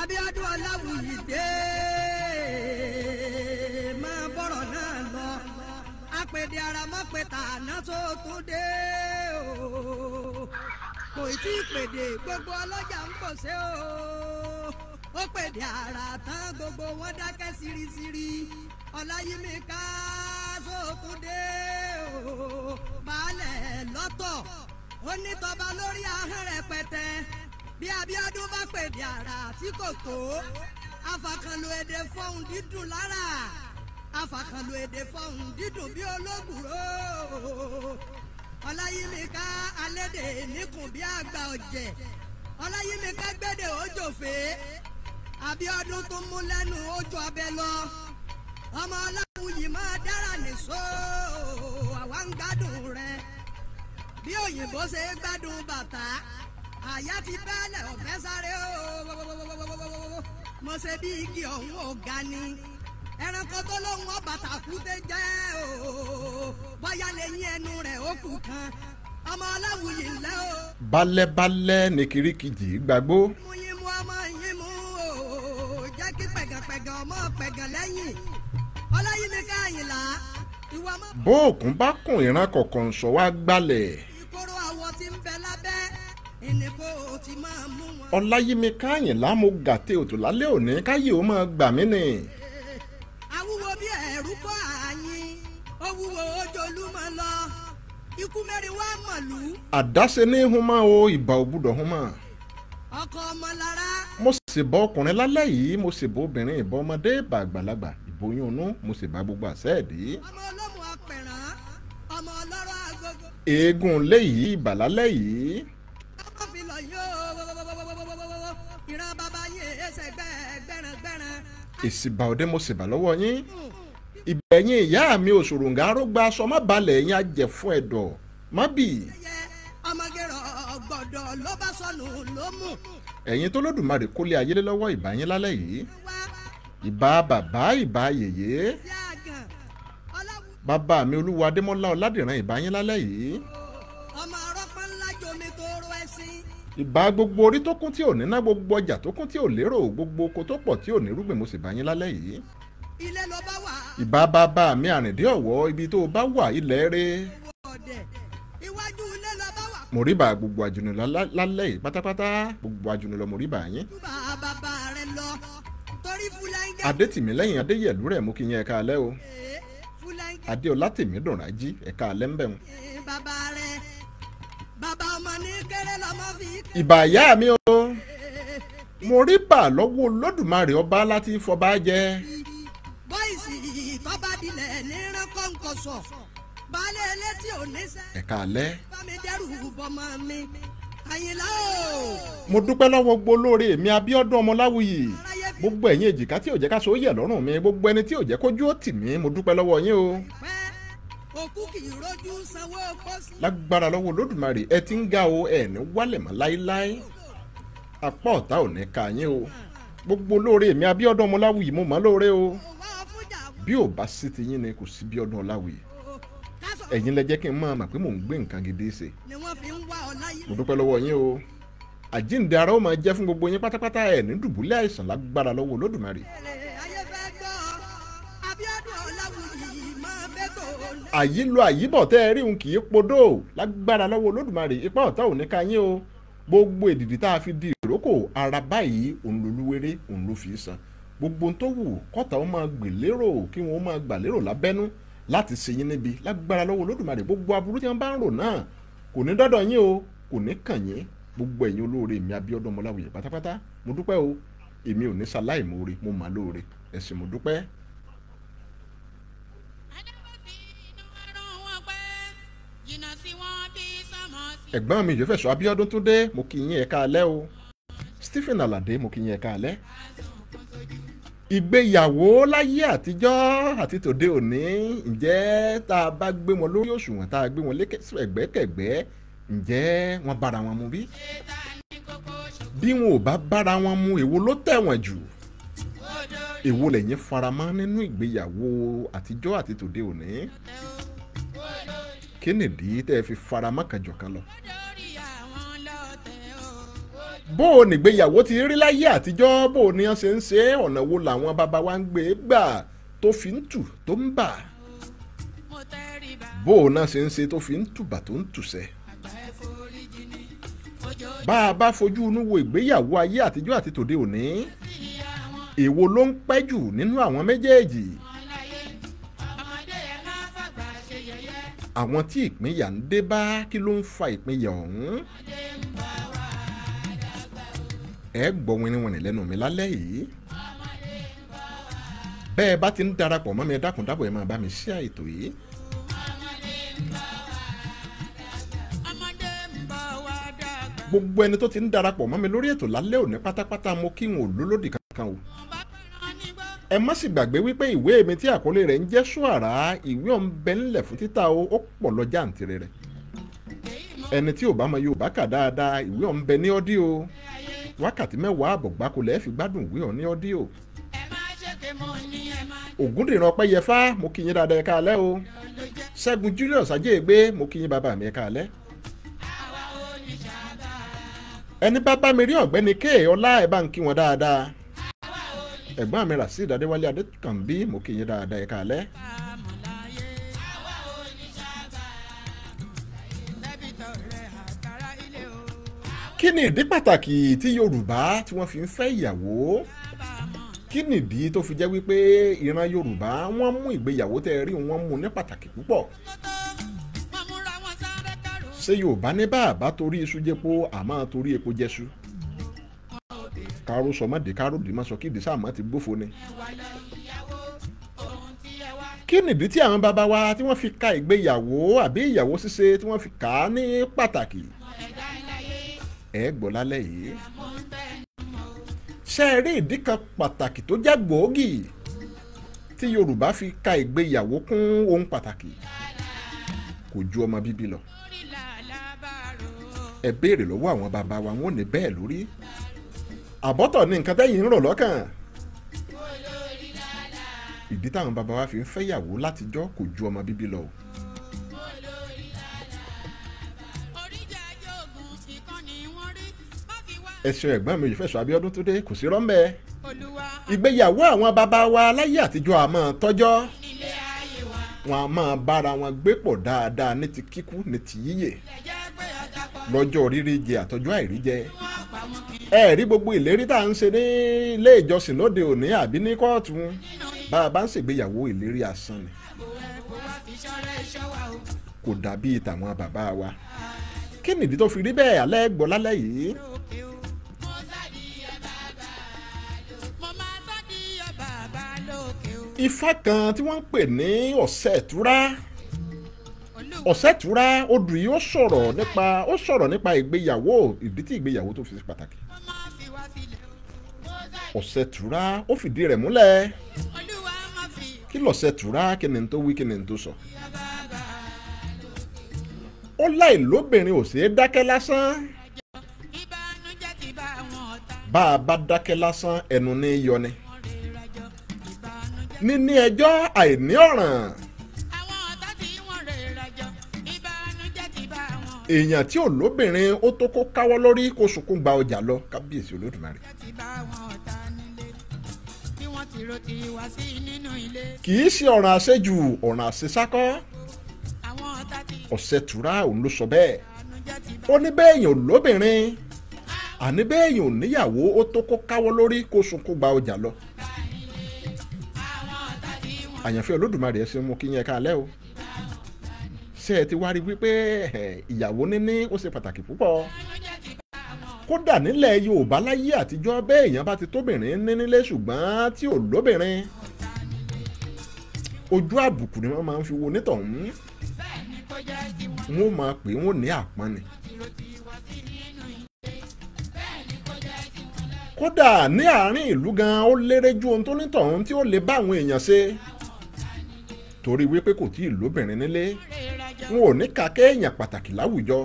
Abíọ́dún Ọláwuyì dé máa bọ̀rọ̀ náà lọ apèdè ara mọ́ pé tàná tó tún dé o kò tí ì pèdè gbogbo ọlọ́jà ń pọ̀ sí o ó pèdè ara tán gbogbo wọn dákẹ́ sírísírí Ọláyímíká tó tún dé o baálẹ̀ lọ́tọ̀ ó ní tọba lórí ahọ́n rẹpẹtẹ bí Abíọ́dún bá pèdè ara tí kò tó afàkànlò èdè fọ́hùn dídùn lára afàkànlò èdè fọ́hùn dídùn bí ológùrò Ọláyímíká alédè níkùn bí àgbà ọ̀jẹ̀ Ọláyímíká gbédè òjòfé Abíọ́dún tó mú lẹ́nu ojú abẹ lọ ọmọ Ọláwuyì máa dára nìṣó àwa ń gbádùn rẹ bí òyìnbó ṣe gbádùn bàtà àyà ti bẹ́lẹ̀ ọ̀fẹ́ sáré o mo ṣe bí igi ọ̀hún ọ̀gá ni ẹranko tó lóhùn ọ̀bàtà kúté jẹ́ o bóyá lè yín ẹnu rẹ̀ ó kù kan ọmọ Ọláwuyì ńlẹ́ o. Balẹ̀balẹ̀ ní kirikiji gbàgbó. Mú yín mú ọmọ yín mú o jẹ́ kí pẹ̀gànpẹ̀gàn ọmọ pẹ̀gàn lẹ́yìn Ọláyímíká Àyìnlá ìwà mọ́. Bóòkùn bá kùn ìran kọ̀ọ̀kan sọ wá gbalẹ̀. Ìkóró àwọ̀ tí ń bẹ lábẹ́ ìnìkó ti máa mú wọn. Ọláyímíká Àyìnlá mo gàtẹ́ òtò lálẹ́ òní káyé ó máa gbà mí nì. Awúwo bí ẹ̀rú kọ́ àyín ó wúwo ojolúmọ lọ ikú mẹ́rin wá mọ̀lú. Àdáṣe ní hun mọ́ o ìbà ò gbúdọ̀ hun mọ́. Ọkọ ọmọ lára. Mo sì bọ ọkùnrin lálẹ́ yìí mo sì bọ obìnrin ìbọn ọmọdé ìbà àgbàlagbà ìbòyún inú mo sì bá gbogbo àṣẹ ẹ̀dí. Ọmọ olómù apẹ̀rán ọmọ ọlọ́rọ̀ agogo. Eégún léyìí ìbà lálẹ́ yìí. Ọmọ fi lọ yóò ìran bàbá yín ẹsẹ̀ gbẹ̀rẹ̀gbẹ̀rẹ̀. Ìsìbà òde mo sì bà lọ́wọ́ yín. Ìbẹ̀yìn ìyá mi òṣòròǹgà arógbá aṣọ má balẹ̀ ẹ̀yìn ajẹ̀ fún ẹ̀dọ̀ má bì. Ọmọge rọ̀ gbọ̀dọ̀ ló bá sọnù ló mú. Ẹ̀yin tó lódùmarè kólé ayé lé lọ́wọ́ ìbà yín lálẹ́ yìí. Ìbà bàbá ìbà yèyé. Bàbá mi Olúwa Adémọ́lá Ọládìran ìbà yín lálẹ́ yìí. Ọmọ arọ́pọ́n ńlá jomi tó rọ ẹṣin. Ìbà gbogbo orí tó kún tí ò níná gbogbo ọjà tó kún tí ò lérò gbogbo oko tó pọ̀ tí ò ní rúgbìn mo sì bá yín lálẹ́ yìí. Ilé ló bá wà. Ìbà bàbá mi Àrìndé Ọ̀wọ̀ ibi tó o bá wà ilẹ̀ rẹ̀. Iwájú ilé ló bá wà. Mo rí bá gbogbo àjùnìlọ lálẹ́ yìí pátápátá gbogbo àjùnìlọ mo rí bá yín. Bàbá rẹ lọ torí Fúlẹ́ńgẹ́. Adétìmílẹ́yìn Adéyẹ̀lú rẹ̀ mú kí yẹn ẹ̀ka alẹ́ o. Adéọlá Tèmídùnrájí ẹ̀ka alẹ́ ń bẹ̀ wọn. Bàbá rẹ bàbá ọmọ ní kéré lọmọ fi. Ìbà ìyá mi o mo rí bà lọ́wọ́ Olódùmarè ọba láti fọba jẹ. Bọ́ìsì tọ́ba dilẹ̀ ní ránkọ́ńkọ́sọ̀ baálé elétí ò ní sẹ́. Ẹ̀ka alẹ́. Bá mi dẹ́rù bọ́mọ mi Àyìnlá o. Mo dúpẹ́ lọ́wọ́ gbogbo olóore mi Abíọ́dún Ọmọláwuyì gbogbo ẹ̀yin èjìká tí ò jẹ́ ká so yẹ̀ lọ́rùn mi gbogbo ẹni tí ò jẹ́ kójú ó tì mí mo dúpẹ́ lọ́wọ́ yín o. Òkú kì í rójú sanwó pósí. Lágbára lọ́wọ́ Olódùmarè ẹ ti ń ga o ẹ ní wálẹ̀ mọ́ láéláé apá ọ̀tá ò ní ka yín o gbogbo olóore mi Abíọ́dún Ọmọláwuyì mo mọ̀ lóore o bí ò bá sí ti yín ni kò sí Bíọ́dún Ọláwuyì ẹ̀yin lẹ jẹ́ kí n máa mọ̀ pé mò ń gbé nǹkan gidi ṣe mo dúpẹ́ lọ́wọ́ yín o àjíǹde ara ó máa jẹ́ fún gbogbo yín pátápátá ẹ̀ ní dùbúlẹ̀ àìsàn lágbára lọ́wọ́ Olódùmarè. Àyílò àyíbọ̀ tẹ́ ẹ rí òun kì í podó lágbára lọ́wọ́ Olódùmarè ipá ọ̀tá ò ní ká yín o gbogbo èdìdì tá a fi di ìrókò ara báyìí òun lolúwerè òun ló fi san gbogbo ohun tó wù kọ́ta ó máa gbè lérò kí wọ́n máa gbà lérò lábẹ́nú láti ṣe yín níbi lágbára lọ́wọ́ Olódùmarè gbogbo aburú tí wọ́n bá ń rò náà kò ní dọ́dọ̀ yín o kò ní kàn yín gbogbo ẹ̀yin olóore mi Abíọ́dún Ọmọláwuyì pátápátá mo dúpẹ́ o èmi ò ní ṣaláìmoore mo mà lóore ẹ ṣé mo dúpẹ́. Ẹ̀gbọ́n mi Yòófẹ̀sọ Abíọ́dún Túndé mo kí yín ẹ káalẹ́ o Stephen Alade mo kí yín ẹ káalẹ́. Ìgbéyàwó láyé àtijọ́ àti tòde òní ǹjẹ́ tá a bá gbé wọn lórí òṣùwọ̀n tá a gbé wọn ẹ̀gbẹ́kẹ̀gbẹ́ ǹjẹ́ wọ́n bára wọn mu bí? Bí wọn ò bá bára wọn mu èwo ló tẹ̀wọ̀n jù? Èwo lẹ̀yin faramọ́ nínú ìgbéyàwó àtijọ́ àti tòde òní? Kí nìdí tẹ́ ẹ fi faramọ́ kan jọ̀kan lọ? Bó o nígbéyàwó ti rí láyé àtijọ́, bó o ní wọ́n ṣe ń ṣe, ọ̀nà wo làwọn bàbá wa ń gbé gbà tó fi ń tù tó ń bà, bó o náà ṣe ń ṣe tó fi ń tùbà tó ń tùsẹ̀. Bá a bá fojú inú wo ìgbéyàwó ayé àtijọ́ àti tòde òní, èwo ló ń pẹ́ jù nínú àwọn méjèèjì? Àwọn tí ìpínyà ń dé bá, kí ló ń fa ìpínyà ọ̀hún? Ẹ gbọ́ wìnrìnwìnrìn lẹ́nu mi lálẹ́ yìí. Bẹ́ẹ̀ bá ti ń darapọ̀ mọ́ mi, ẹ dákun dábọ̀, ẹ máa bá mi ṣí ètò yìí. Gbogbo ẹni tó ti ń darapọ̀ mọ́ mi lórí ètò lálẹ́ òní pátápátá, mo kí n ò lólódì kankan o. Ẹ má sì gbàgbé wípé ìwé mi tí àkọlé rẹ̀ ń jẹ́ Ṣùàrà, ìwé ọ̀hún bẹ ńlẹ̀ fún títà o, ó pọ̀ lọ jáǹtìrẹ rẹ̀. Ẹni tí ò bá mọ Yorùbá kà dáadáa, ìwé ọ̀hún bẹ ní ọ́díò. Wákàtí 10 àbọ̀ gbáko lẹ́ẹ̀ fi gbádùn ìwé ọ̀hún ní ọ́díò. Ògúndìran Ọpẹ́yẹfà, mo kí yín dáadáa, ẹ káalẹ́ o. Ṣẹ́gun Julius Ajégbé, mo kí yín bàbá mi, ẹ káalẹ́. Ẹni bá bá mi rí ọ̀gbẹ́ni K Ọlá, ẹ bá ń kí wọn dáadáa. Ẹ̀gbọ́n mi Rasheed Adéwálé Adékànbí, mo kí yín dáadáa, ẹ káalẹ́. Kí ni ìdí pàtàkì tí Yorùbá tí wọ́n fi ń fẹ́ ìyàwó? Kí ni ìdí tó fi jẹ́ wípé ìran Yorùbá wọ́n mú ìgbéyàwó tẹ́ rí wọ́n mú ní pàtàkì púpọ̀? Ṣé Yorùbá ní bàbá torí iṣu jẹpo, àmọ́ torí epo jẹṣu? Káró sọmọdé káró dì má sọ kí ìdí sáàmọ́ ti gbófo ni. Kí nìdí tí àwọn bàbá wa tí wọ́n fi ka ìgbéyàwó àbí ìyàwó ṣíṣe tí wọ́n fi kà á ní pàtàkì? Ẹ gbọ́ lálẹ́ yìí. Ṣé ẹ rí ìdí kan pàtàkì tó jẹ́ gbòógì tí Yorùbá fi ka ìgbéyàwó kún ohun pàtàkì? Kò ju ọmọ bíbí lọ. Ẹ béèrè lọ́wọ́ àwọn bàbá wa, wọn ò ní bẹ́ẹ̀ lórí. Àbọ̀tọ̀ ni nǹkan tẹ́yìn ń rò lọ́kàn. Ìdí táwọn bàbá wa fi ń fẹ́yàwó látijọ́ kò ju ọmọ bíbí lọ. Ẹ̀sùn ẹ̀gbọ́n mi Ìfẹ́sọ̀ Abíọ́dún tó dé, kò sí rọ́ńbẹ́. Ìgbéyàwó àwọn bàbá wa láyé àtijọ́ a máa tọ́jọ́. Wọn a máa bára wọn gbé pọ̀ dáadáa ní ti kíkú ní ti yíyè. Lọ́jọ́ rírí jẹ àtọjọ́ àìrí jẹ. Ẹ rí gbogbo ìlérí tá à ń ṣe ní ilé ìjọsìn lóde òní àbí ní kóòtù. Bá a bá ń ṣègbéyàwó, ìlérí asán ni. Kò dàbí tàwọn bàbá wa. Kí nìdí tó fi rí bẹ́ẹ̀? Alẹ́ gbọ́ lálẹ́ yìí. Ifá kan tí wọ́n ń pè ní Ọ̀sẹ̀túrá. Ọ̀sẹ̀túrá odù yìí ó sọ̀rọ̀ nípa ìgbéyàwó, ìdí tí ìgbéyàwó tó fi ṣe pàtàkì. Ọ̀sẹ̀túrá ó fìdí rẹ̀ múlẹ̀. Kí lọ̀sẹ̀túrá, kí ni tó wí, kí ni tó sọ? Ó láì lóbìnrin ò ṣeé dákẹ́ lásán. Bá a bá dákẹ́ lásán, ẹnu ní í yọ ni. Níní ẹjọ́ àìní ọ̀ràn. Èèyàn tí ò lóbìnrin ó tó kó káwọ́ lórí kó sunkún gba ọjà lọ. Kábíyèsí Olódùmarè. Kì í ṣe ọ̀ràn àṣejù, ọ̀ràn àṣesákọ́. Ọ̀sẹ̀túrá òun ló sọ bẹ́ẹ̀. Ó ní bẹ́ẹ̀ èèyàn ò lóbìnrin, àní bẹ́ẹ̀ èèyàn ò níyàwó, ó tó kó káwọ́ lórí kó sunkún gba ọjà lọ. Àyànfẹ́ Olódùmarè, ẹ ṣe mú kí yẹn káalẹ́ o. Ṣé ẹ ti wá rí wípé ìyàwó níní ó ṣe pàtàkì púpọ̀? Kódà nílẹ̀ Yorùbá láyé àtijọ́, bẹ́ẹ̀ èèyàn bá ti tóbìnrin ní nílé ṣùgbọ́n tí ò lóbìnrin, ojú àbùkù ni wọ́n máa ń fi wo onítọ̀hún. Wọ́n máa pè wọ́n ní àpọ́n ni. Kódà ní àárín ìlú gan, ó lérè ju ohun tó nítọ̀hún tí ó lè bá àwọn èèyàn ṣe. Torí wípé kò tí ì lóbìnrin nílé, wọn ò ní ka kéèyàn pàtàkì láwùjọ.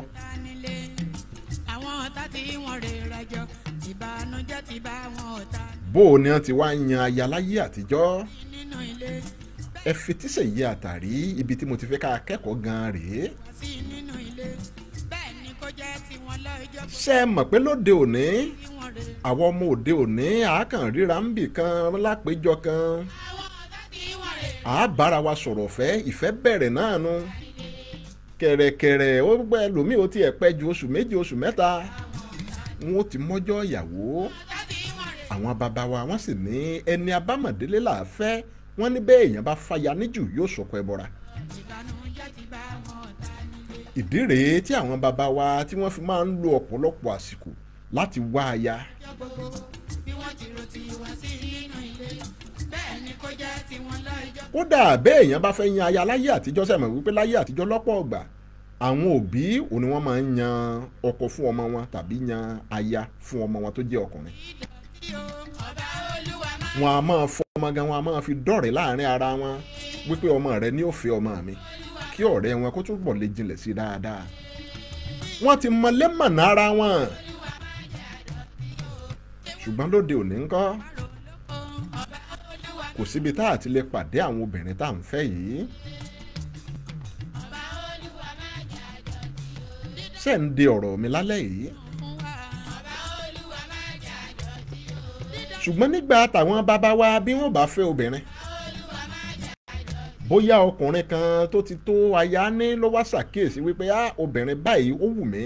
Bó o ní wọ́n ti wá yan aya láyé àtijọ́? Ẹ fetísẹ̀ yí àtàrí ibi tí mo ti fẹ́ ká kẹ́kọ̀ọ́ gan-an rèé. Ṣé ẹ mọ̀ pé lóde òní, àwọn ọmọ òde òní àákàn ríra ń bì kan lápéjọ kan, à á bára wa sọ̀rọ̀ fẹ́, ìfẹ́ bẹ̀rẹ̀ náà nu. Kẹ̀rẹ̀kẹ̀rẹ̀ ó gbẹ́ lómi ó tiẹ̀ pẹ́ ju oṣù méjì oṣù mẹ́ta, wọn ó ti mọ́jọ́ ìyàwó. Àwọn bàbá wa wọ́n sì ní ẹni abámọ̀délé là á fẹ́, wọ́n ní bẹ́ẹ̀ èèyàn bá fàya níjù yóò sọ̀kọ ẹbọra. Ìdí rèé tí àwọn bàbá wa tí wọ́n fi máa ń lo ọ̀pọ̀lọpọ̀ àsìkò láti wá aya. Kódà bẹ́ẹ̀ èèyàn bá fẹ́ yan aya láyé àtijọ́, sẹ̀mọ̀ wípé láyé àtijọ́ lọ́pọ̀ ọgbà àwọn òbí òní wọ́n máa ń yan ọkọ fún ọmọ wọn tàbí yan aya fún ọmọ wọn tó jẹ́ ọkùnrin. Wọn a máa fọ ọmọ gan, wọn a máa fi dọ̀rẹ́ láàrin ara wọn wípé ọmọ rẹ ní ó fẹ́ ọmọ mi, kí ọ̀rẹ́ wọn kó túbọ̀ lè jinlẹ̀ sí dáadáa. Wọ́n ti mọlé mọ̀nà ara wọn. Ṣùgbọ́n lóde òní ńkọ́, kò síbi tá a ti lè pàdé àwọn obìnrin tá à ń fẹ́ yìí. Ṣé ń de ọ̀rọ̀ mi lálẹ́ yìí? Ṣùgbọ́n nígbà táwọn bàbá wa bí wọ́n bá fẹ́ obìnrin, bóyá ọkùnrin kan tó ti tó aya ní ló wá ṣàkíyèsí wípé á obìnrin báyìí ó wù mí.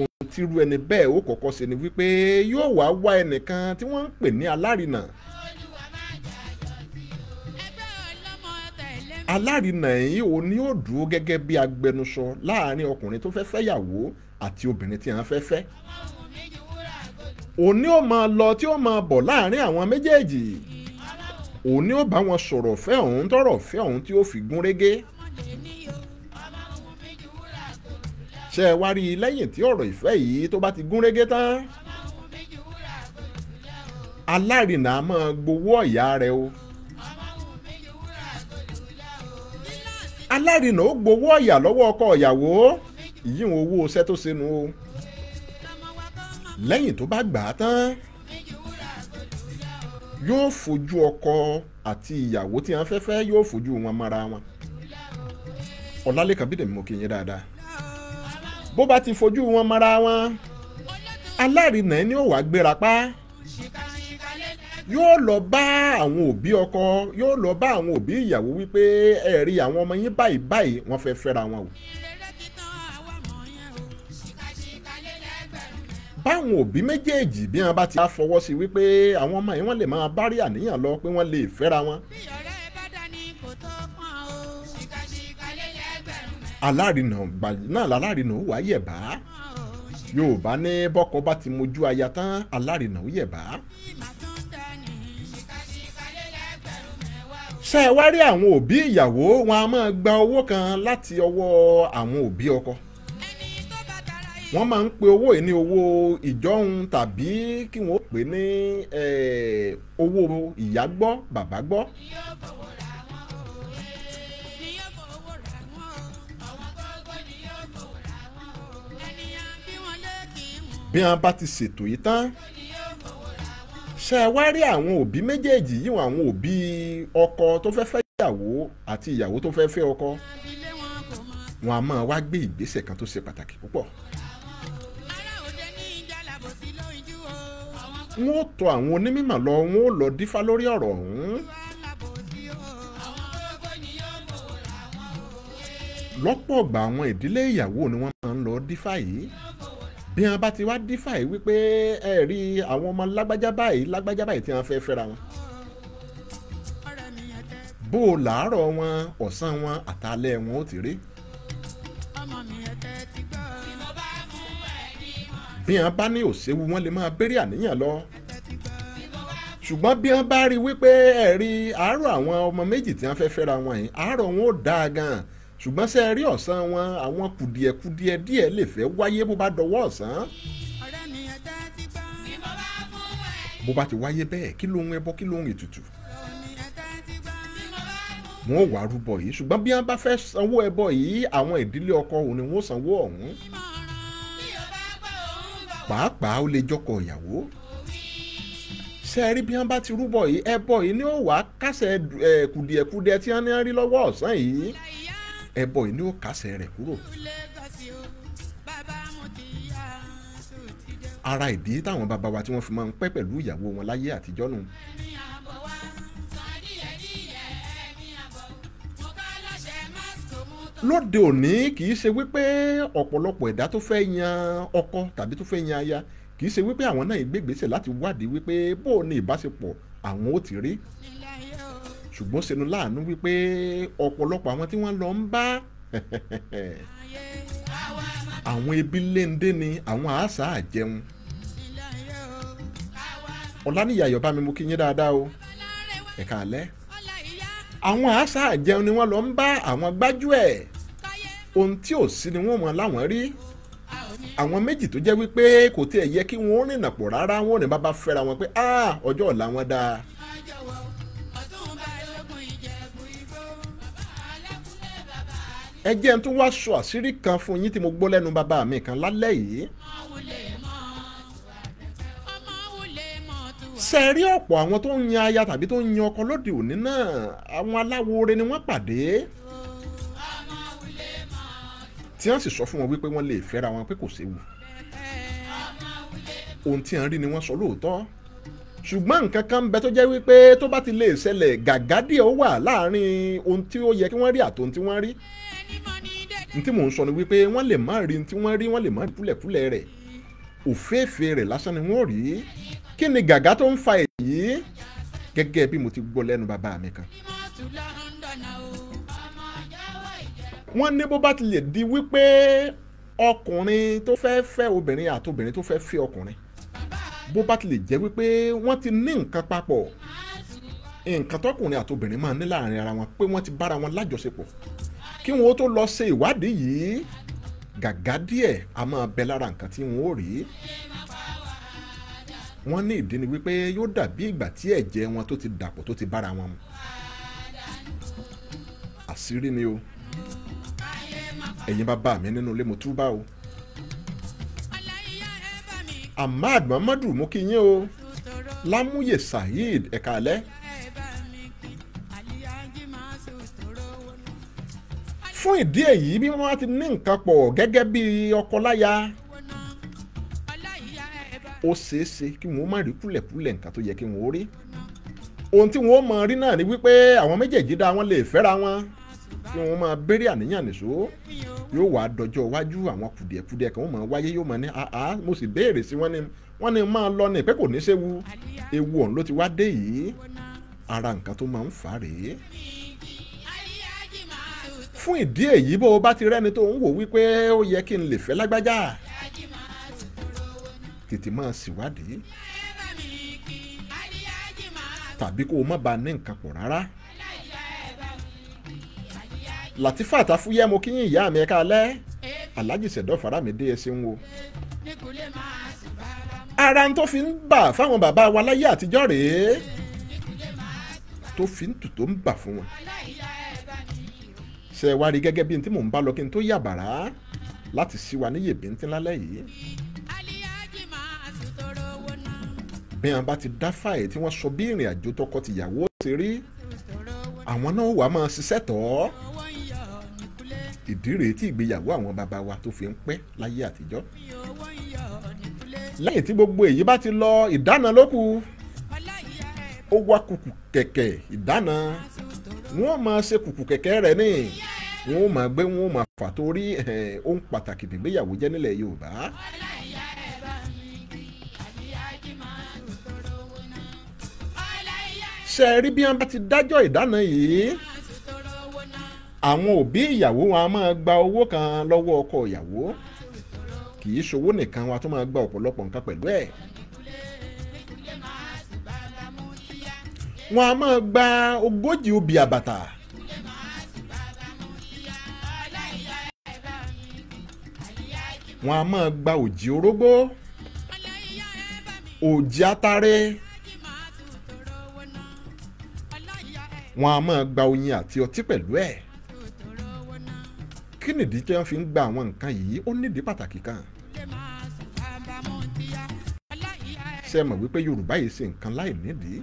Ohun tírú ẹni bẹ́ẹ̀ ó kọ́kọ́ ṣe ni wípé yóò wá wá ẹnìkan tí wọ́n ń pè ní alárinà. Alárinà yìí òun ni ó dúró gẹ́gẹ́ bí agbẹnusọ láàrin ọkùnrin tó fẹ́ fẹ́yàwó àti obìnrin tí wọ́n fẹ́ fẹ́. Òun ni ó máa lọ tí ó máa bọ̀ láàrin àwọn méjèèjì. Òun ni ó bá wọn sọ̀rọ̀ fẹ́ òun tọ̀rọ̀ fẹ́ òun tí ó fi gún régé. Ṣé ẹ wá rí i lẹ́yìn tí ọ̀rọ̀ ìfẹ́ yìí tó bá ti gún régé tán, alárinà á máa gbowó ọ̀yà rẹ̀ o. Alárinà ó gbowó ọ̀yà lọ́wọ́ ọkọ ìyàwó, ìyíhun owó iṣẹ́ tó ṣe nu o. Lẹ́yìn tó bá gbà á tán, yóò fojú ọkọ àti ìyàwó tí wọ́n fẹ́ fẹ́, yóò fojú wọn mọ́ra wọn. Ọlálékan Bídèmí mo kí yín dáadáa. Bó bá ti fojú wọn mọ́ra wọn, alárinà ni ó wàá gbéra pa, yóò lọ bá àwọn òbí ọkọ, yóò lọ bá àwọn òbí ìyàwó wípé ẹ rí àwọn ọmọ yín báyìí báyìí wọ́n fẹ́ fẹ́ra wọn o. Báwọn òbí méjèèjì bí wọn bá ti fọwọ́ sí wípé àwọn ọmọ yìí wọ́n lè máa bá rí àníyàn lọ pé wọ́n lè fẹ́ra wọn. Alárinà náà lálárinà ó wá yẹ̀bá. Yorùbá ní bọ́kọ bá ti mojú aya tán, alárinà ó yẹ̀bá. Ṣé ẹ wá rí àwọn òbí ìyàwó wọn a máa gba owó kan láti ọwọ́ àwọn òbí ọkọ. Wọ́n máa ń pe owó yìí ní owó ìjọ́un tàbí kí wọ́n pè ní owó ìyá gbọ́ bàbá gbọ́. Bí wọ́n bá ti ṣètò yìí tán, ṣé ẹ wá rí àwọn òbí méjèèjì yìí, àwọn òbí ọkọ tó fẹ́ fẹ́ ìyàwó àti ìyàwó tó fẹ́ fẹ́ ọkọ, wọn a máa wá gbé ìgbésẹ̀ kan tó ṣe pàtàkì púpọ̀. Wọ́n ó tọ̀ àwọn onímọ̀ lọ, wọ́n ó lọ dífá lórí ọ̀rọ̀ ọ̀hún. Lọ́pọ̀ ọgbà àwọn ìdílé ìyàwó ni wọ́n máa ń lọ dífá yìí. Bí wọ́n bá ti wá dífá yìí wípé ẹ rí àwọn ọmọ lágbájá báyìí lágbájá báyìí tí wọ́n fẹ́ fẹ́ra wọn, bó o làárọ̀ wọn, ọ̀sán wọn, àtàlẹ́ wọn ó ti rí. Bí wọ́n bá ní òṣèwú wọn lè máa béèrè àníyàn lọ. Ṣùgbọ́n bí wọ́n bá rí wípé ẹ rí àárọ̀ àwọn ọmọ méjì tí wọ́n fẹ́ fẹ́ra wọn yìí, àárọ̀ wọn ó dáa gan-an. Ṣùgbọ́n ṣe rí ọ̀sán wọn, àwọn kùdìẹ̀kudiẹ díẹ̀ lè fẹ́ wáyé bó bá dọwọ́ ọ̀sán. Bó bá ti wáyé bẹ́ẹ̀, kí lóhun ẹbọ, kí lóhun ètùtù, wọn ò wá rúbọ yìí. Ṣùgbọ́n bí wọ́n bá fẹ́ sanwó ẹbọ yìí, àwọn ìdílé ọkọ òun ni wọ́n sanwó ọ̀hún. Pàápàá ó lè jọkọ ìyàwó. Ṣe rí bí wọ́n bá ti rúbọ yìí, ẹbọ yìí ni ó wá kásẹ̀ kùdìẹ̀kudiẹ tí wọ́n ní rí lọ́wọ́ ọ̀sán yìí. Ẹbọ yìí ni ó kásẹ̀ rẹ̀ kúrò. Ara ìdí táwọn bàbá wa tí wọ́n fi máa ń pẹ́ pẹ̀lú ìyàwó wọn láyé àtijọ́ nù. Lóde òní kì í ṣe wípé ọ̀pọ̀lọpọ̀ ẹ̀dá tó fẹ́ yan ọkọ tàbí tó fẹ́ yan aya kì í ṣe wípé àwọn náà gbégbèsè láti wádìí wípé bó o ní ìbáṣepọ̀ àwọn ó ti rí. Ṣùgbọ́n ṣe ni láàánú wípé ọ̀pọ̀lọpọ̀ àwọn tí wọ́n lọ ń bá àwọn ebi léńdé ni àwọn àṣà àjẹun. Ọláníyà Ayọ̀bámi mo kí yín dáadáa o, ẹ̀ka alẹ́. Àwọn àṣà àjẹun ni wọ́n lọ ń bá àwọn gbájúẹ̀. Ohun tí ò sí ni wọ́n mọ̀ láwọn rí. Àwọn méjì tó jẹ́ wípé kò tiẹ̀ yẹ kí wọ́n rìnà pọ̀ rárá, wọn ò ní bàbá fẹ́ra wọn pé ọjọ́ ọ̀la wọn dáa. Ẹ jẹ́ n tún wá sọ àṣírí kan fún yín tí mo gbọ́ lẹ́nu bàbá mi kan lálẹ́ yìí. Ṣé rí ọ̀pọ̀ àwọn tó ń yan aya tàbí tó ń yan ọkọ lóde òní náà, àwọn aláwòore ni wọ́n pàdé tí wọ́n sì sọ fún wọn wípé wọ́n lè fẹ́ra wọn pé kò séwu. Ohun tí wọ́n rí ni wọ́n sọ lóòótọ́, ṣùgbọ́n nǹkan kan ń bẹ tó jẹ́ wípé tó bá ti lè ṣẹlẹ̀ gàgá díẹ̀ ó wà láàrin ohun tí ó yẹ kí wọ́n rí àti ohun tí wọ́n rí. N tí mò ń sọ ni wípé wọ́n lè má rí ohun tí wọ́n rí, wọ́n lè má rí kúlẹ̀kúlẹ̀ rẹ̀, òféèfé rẹ̀ lásán ni wọ́n rí. Kí ni gàgá tó ń fa èyí? Gẹ́gẹ́ bí mo ti gbọ́ lẹ́nu bàbá mi kan. Wọ́n ní bó bá ti lè di wípé ọkùnrin tó fẹ́ fẹ́ obìnrin àti obìnrin tó fẹ́ fẹ́ ọkùnrin, bó bá ti lè jẹ́ wípé wọ́n ti ní nǹkan papọ̀, nǹkan tọkùnrin àti obìnrin máa ní láàrin ara wọn pé wọ́n ti bára wọn lájọṣepọ̀, kí wọ́n tó lọ ṣe ìwádìí yìí, gàgá díẹ̀ a máa bẹ lára nǹkan tí wọ́n ó rí. Wọ́n ní ìdí ni wípé yóò dàbí ìgbà tí ẹ̀jẹ̀ wọn tó ti dàpọ̀ tó ti bára wọn mu. Àṣírí ni o. Ẹ̀yin bàbá mi nínú ilé mo túbà o. Ahmad Muhammadu mo kí yín o. Lámúyè Saheed ẹ̀ka alẹ́. Fún ìdí èyí bí wọ́n ti ní nǹkan pọ̀ gẹ́gẹ́ bí ọkọ láya, ó ṣeé ṣe kí wọ́n má rí kúlẹ̀kúlẹ̀ nǹkan tó yẹ kí wọ́n rí. Ohun tí wọ́n mọ̀ rí náà ni wípé àwọn méjèèjì dá wọn lè fẹ́ra wọn, kí wọ́n máa béèrè àníyàn nìṣó. Yóò wá dọjọ́ iwájú àwọn kùdìẹ̀kudiẹ kan wọ́n máa wáyé, yóò máa ní àá mo sì béèrè sí wọn ni wọ́n ní máa lọ ní pé kò ní séwu. Ewu ọ̀hún ló ti wá dé yìí. Ara nǹkan tó máa ń fà rèé. Fún ìdí èyí bó o bá ti rẹ́ni tó ń wò wípé ó yẹ kí n lè fẹ́ lágbájá, tètè máa ṣèwádìí tàbí kó o má ba ní nǹkan pọ̀ rárá. Latifa Àtàfúyẹ́ mo kí yín ìyá mi ẹ̀ka alẹ́. Alhaji Sẹ̀dọ̀ Faramide ẹ ṣeun o. Ara ń tó fi ń bà fáwọn bàbá wa láyé àtijọ́ rèé, tó fi ń tù tó ń bà fún wọn. Ṣé ẹ wá rí gẹ́gẹ́ bí n tí mò ń bá lọ kí n tó yà bàrá láti ṣí wa níyè bíntín lálẹ́ yìí. Bí wọn bá ti dá fàyè tí wọ́n sọ bí ìrìn àjò tọkọ-tìyàwó ṣe rí, àwọn náà wàá máa ṣiṣẹ́ tọ̀ ọ́. Ìdí rèé tí ìgbéyàwó àwọn bàbá wa tó fi ń pẹ́ láyé àtijọ́. Lẹ́yìn tí gbogbo èyí bá ti lọ, ìdáná ló kù. Ó wá kùkù kẹ̀kẹ́ ìdáná. Wọ́n máa ṣe kùkù kẹ̀kẹ́ rẹ̀ ní. Wọ́n máa gbé, wọ́n máa fà torí ohun pàtàkì nígbéyàwó jẹ́ nílẹ̀ Yorùbá. Ṣé ẹ rí bí wọ́n bá ti dájọ́ ìdáná yìí, àwọn òbí ìyàwó wọn a máa gba owó kan lọ́wọ́ ọkọ ìyàwó. Kì í ṣowó nìkan, wọn a tún máa gba ọ̀pọ̀lọpọ̀ nǹkan pẹ̀lú ẹ̀. Wọn a máa gba 40 obì àbàtà. Wọn a máa gba òjì orógbó, òjì atare. Wọn a máa gba oyin àti ọtí pẹ̀lú ẹ̀. Kí nìdí tí wọ́n fi ń gba àwọn nǹkan yìí? Ó nídìí pàtàkì kan. Ṣé ẹ mọ̀ wípé Yorùbá yìí ṣe nǹkan láì nídìí?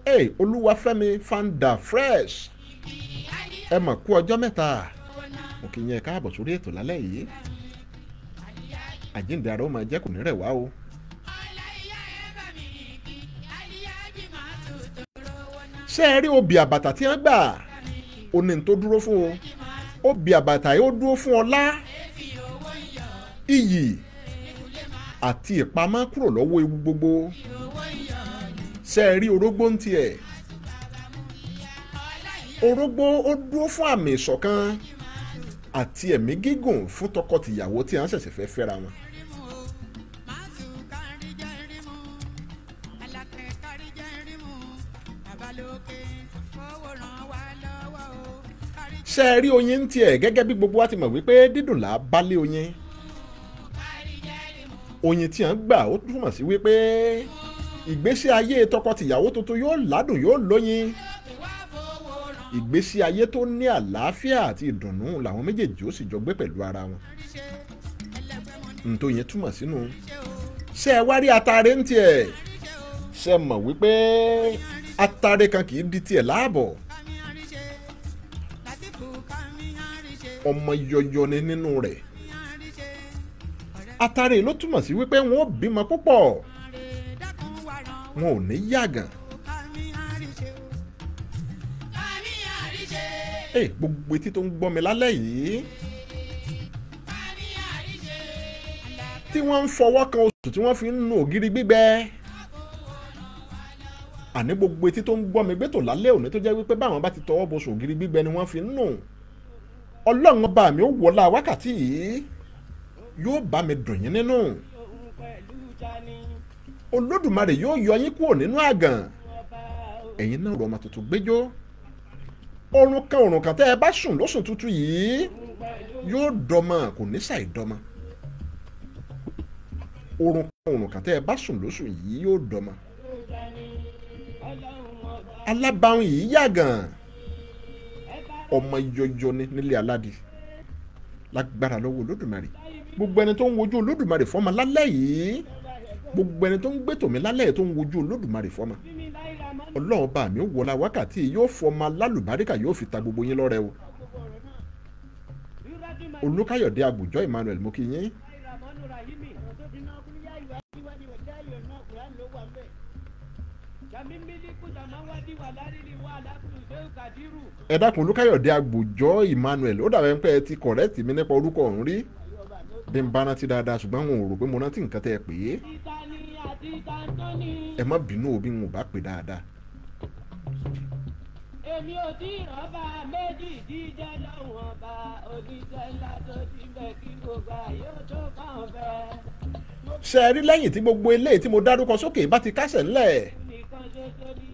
Hey, Olúwafẹ́mi Fanda Fresh, ẹ mọ̀ kú ọjọ́ mẹ́ta. Mo kí yín ẹ káàbọ̀ sórí ètò lálẹ́ yìí. Àjíǹde ara ó máa jẹ́ kò ní rẹ̀ wá o. Ṣé ẹ rí obì àbàtà tí wọ́n gbà? Ó ní tó dúró fún o. Obì àbàtà yóò dúró fún ọlá, iyì àti ìpamọ́ kúrò lọ́wọ́ ewu gbogbo. Ṣé ẹ rí orógbó ń tiẹ̀? Orógbó ó dúró fún àmì ìṣọ̀kan àti ẹ̀mí gígùn fún tọkọtìyàwó tí wọ́n ṣẹ̀ṣẹ̀ fẹ́ fẹ́ra wọn. Ṣé ẹ rí oyin ń tiẹ̀? Gẹ́gẹ́ bí gbogbo wa ti mọ̀ wípé dídùn là á bá lé oyin. Oyin tí à ń gbà ó túmọ̀ sí wípé ìgbésí ayé tọkọtìyàwó tuntun yóò ládùn, yóò lóyin. Ìgbésí ayé tó ní àlàáfíà àti ìdùnnú làwọn méjèèjì ó sì jọ gbé pẹ̀lú ara wọn. Ntòyìn túmọ̀ sínú. Ṣé ẹ wá rí atare ń tiẹ̀? Ṣé ẹ mọ̀ wípé atare kan kì í di tiẹ̀ láàbọ̀? Ọmọ yọyọ ni nínú rẹ̀. Atare ló túmọ̀ sí wípé wọn ò bímọ púpọ̀, wọn ò ní yàgàn. Gbogbo etí tó ń gbọ́ mi lálẹ́ yìí tí wọ́n ń fọwọ́ kan oṣù tí wọ́n fi ń nu ògiri gbígbẹ, àní gbogbo etí tó ń gbọ́ mi gbẹ́tò lálẹ́ òní tó jẹ́ wípé báwọn bá ti tọwọ́ bọ oṣù ògiri gbígbẹ ni wọ́n fi ń nù, Ọlọ́run ọba mi ó wọlá wákàtí yìí yóò bá mi dùn yín nínú. Olódùmarè yóò yọ yín kúrò nínú àgàn, ẹ̀yin náà rọ ọmọ tuntun gbẹ́jọ́. Orun kan orun kan tẹ́ ẹ bá sùn lóṣùn tuntun yìí yóò dọmọ, kò ní ṣàì dọmọ. Orun kan orun kan tẹ́ ẹ bá sùn lóṣùn yìí yóò dọmọ. Alábàáhùn yìí yàgàn, ọmọ yọyọ ni nílé aládì lágbára lọ́wọ́ Olódùmarè. Gbogbo ẹni tó ń wojú Olódùmarè fọ́mọ lálẹ́ yìí, gbogbo ẹni tó ń gbé tòmí lálẹ́ yìí tó ń wojú Olódùmarè fọ́mọ, Ọlọ́run bá mi ó wọlá wákàtí yóò fọmọ alálùbáríkà yóò fi ta gbogbo yín lọ́rẹ o. Olúkáyọ̀dé Àgbùjọ Emmanuel mo kí yín. Ẹ dákun Olúkáyọ̀dé Àgbùjọ Emmanuel, ó dàbẹ̀ pé ẹ ti kọ̀rẹ́tì mi nípa orúkọ ọ̀hún rí bí n bá rántí dáadáa, ṣùgbọ́n wọn ò rò pé mo rántí nǹkan tẹ́ ẹ pè é. Ẹ má bínú òbí wọn ò bá pè dáadáa. Èmi ò tí ì rọ́bà méjì jíjẹ́ lọ́wọ́n ọba oníṣẹ́ ńlá tó ti bẹ̀ kí gbogbo ayé tó kàn fẹ́. Ṣé ẹ rí lẹ́yìn tí gbogbo eléyìí tí mo dárúkọ sókè bá ti kásẹ̀ ńlẹ̀,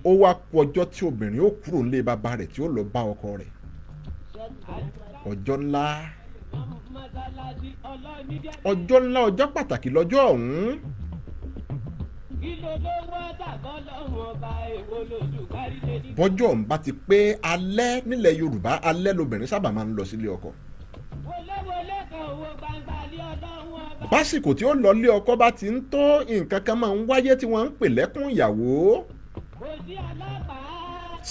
ó wá kú ọjọ́ tí obìnrin ó kúrò nílé bàbá rẹ̀ tí ó lọ bá ọkọ rẹ̀. Ọjọ́ ńlá, ọjọ́ ńlá, ọjọ́ pàtàkì lọ́jọ́ ọ̀hún. Bọ́jọ́ ń bá ti pé alẹ́ nílẹ̀ Yorùbá, alẹ́ lobìnrin sábà máa ń lọ sílé ọkọ. Básìkò tí ó lọ lé ọkọ bá ti ń tó, nǹkan kan máa ń wáyé tí wọ́n ń pè lẹ́kùn ìyàwó.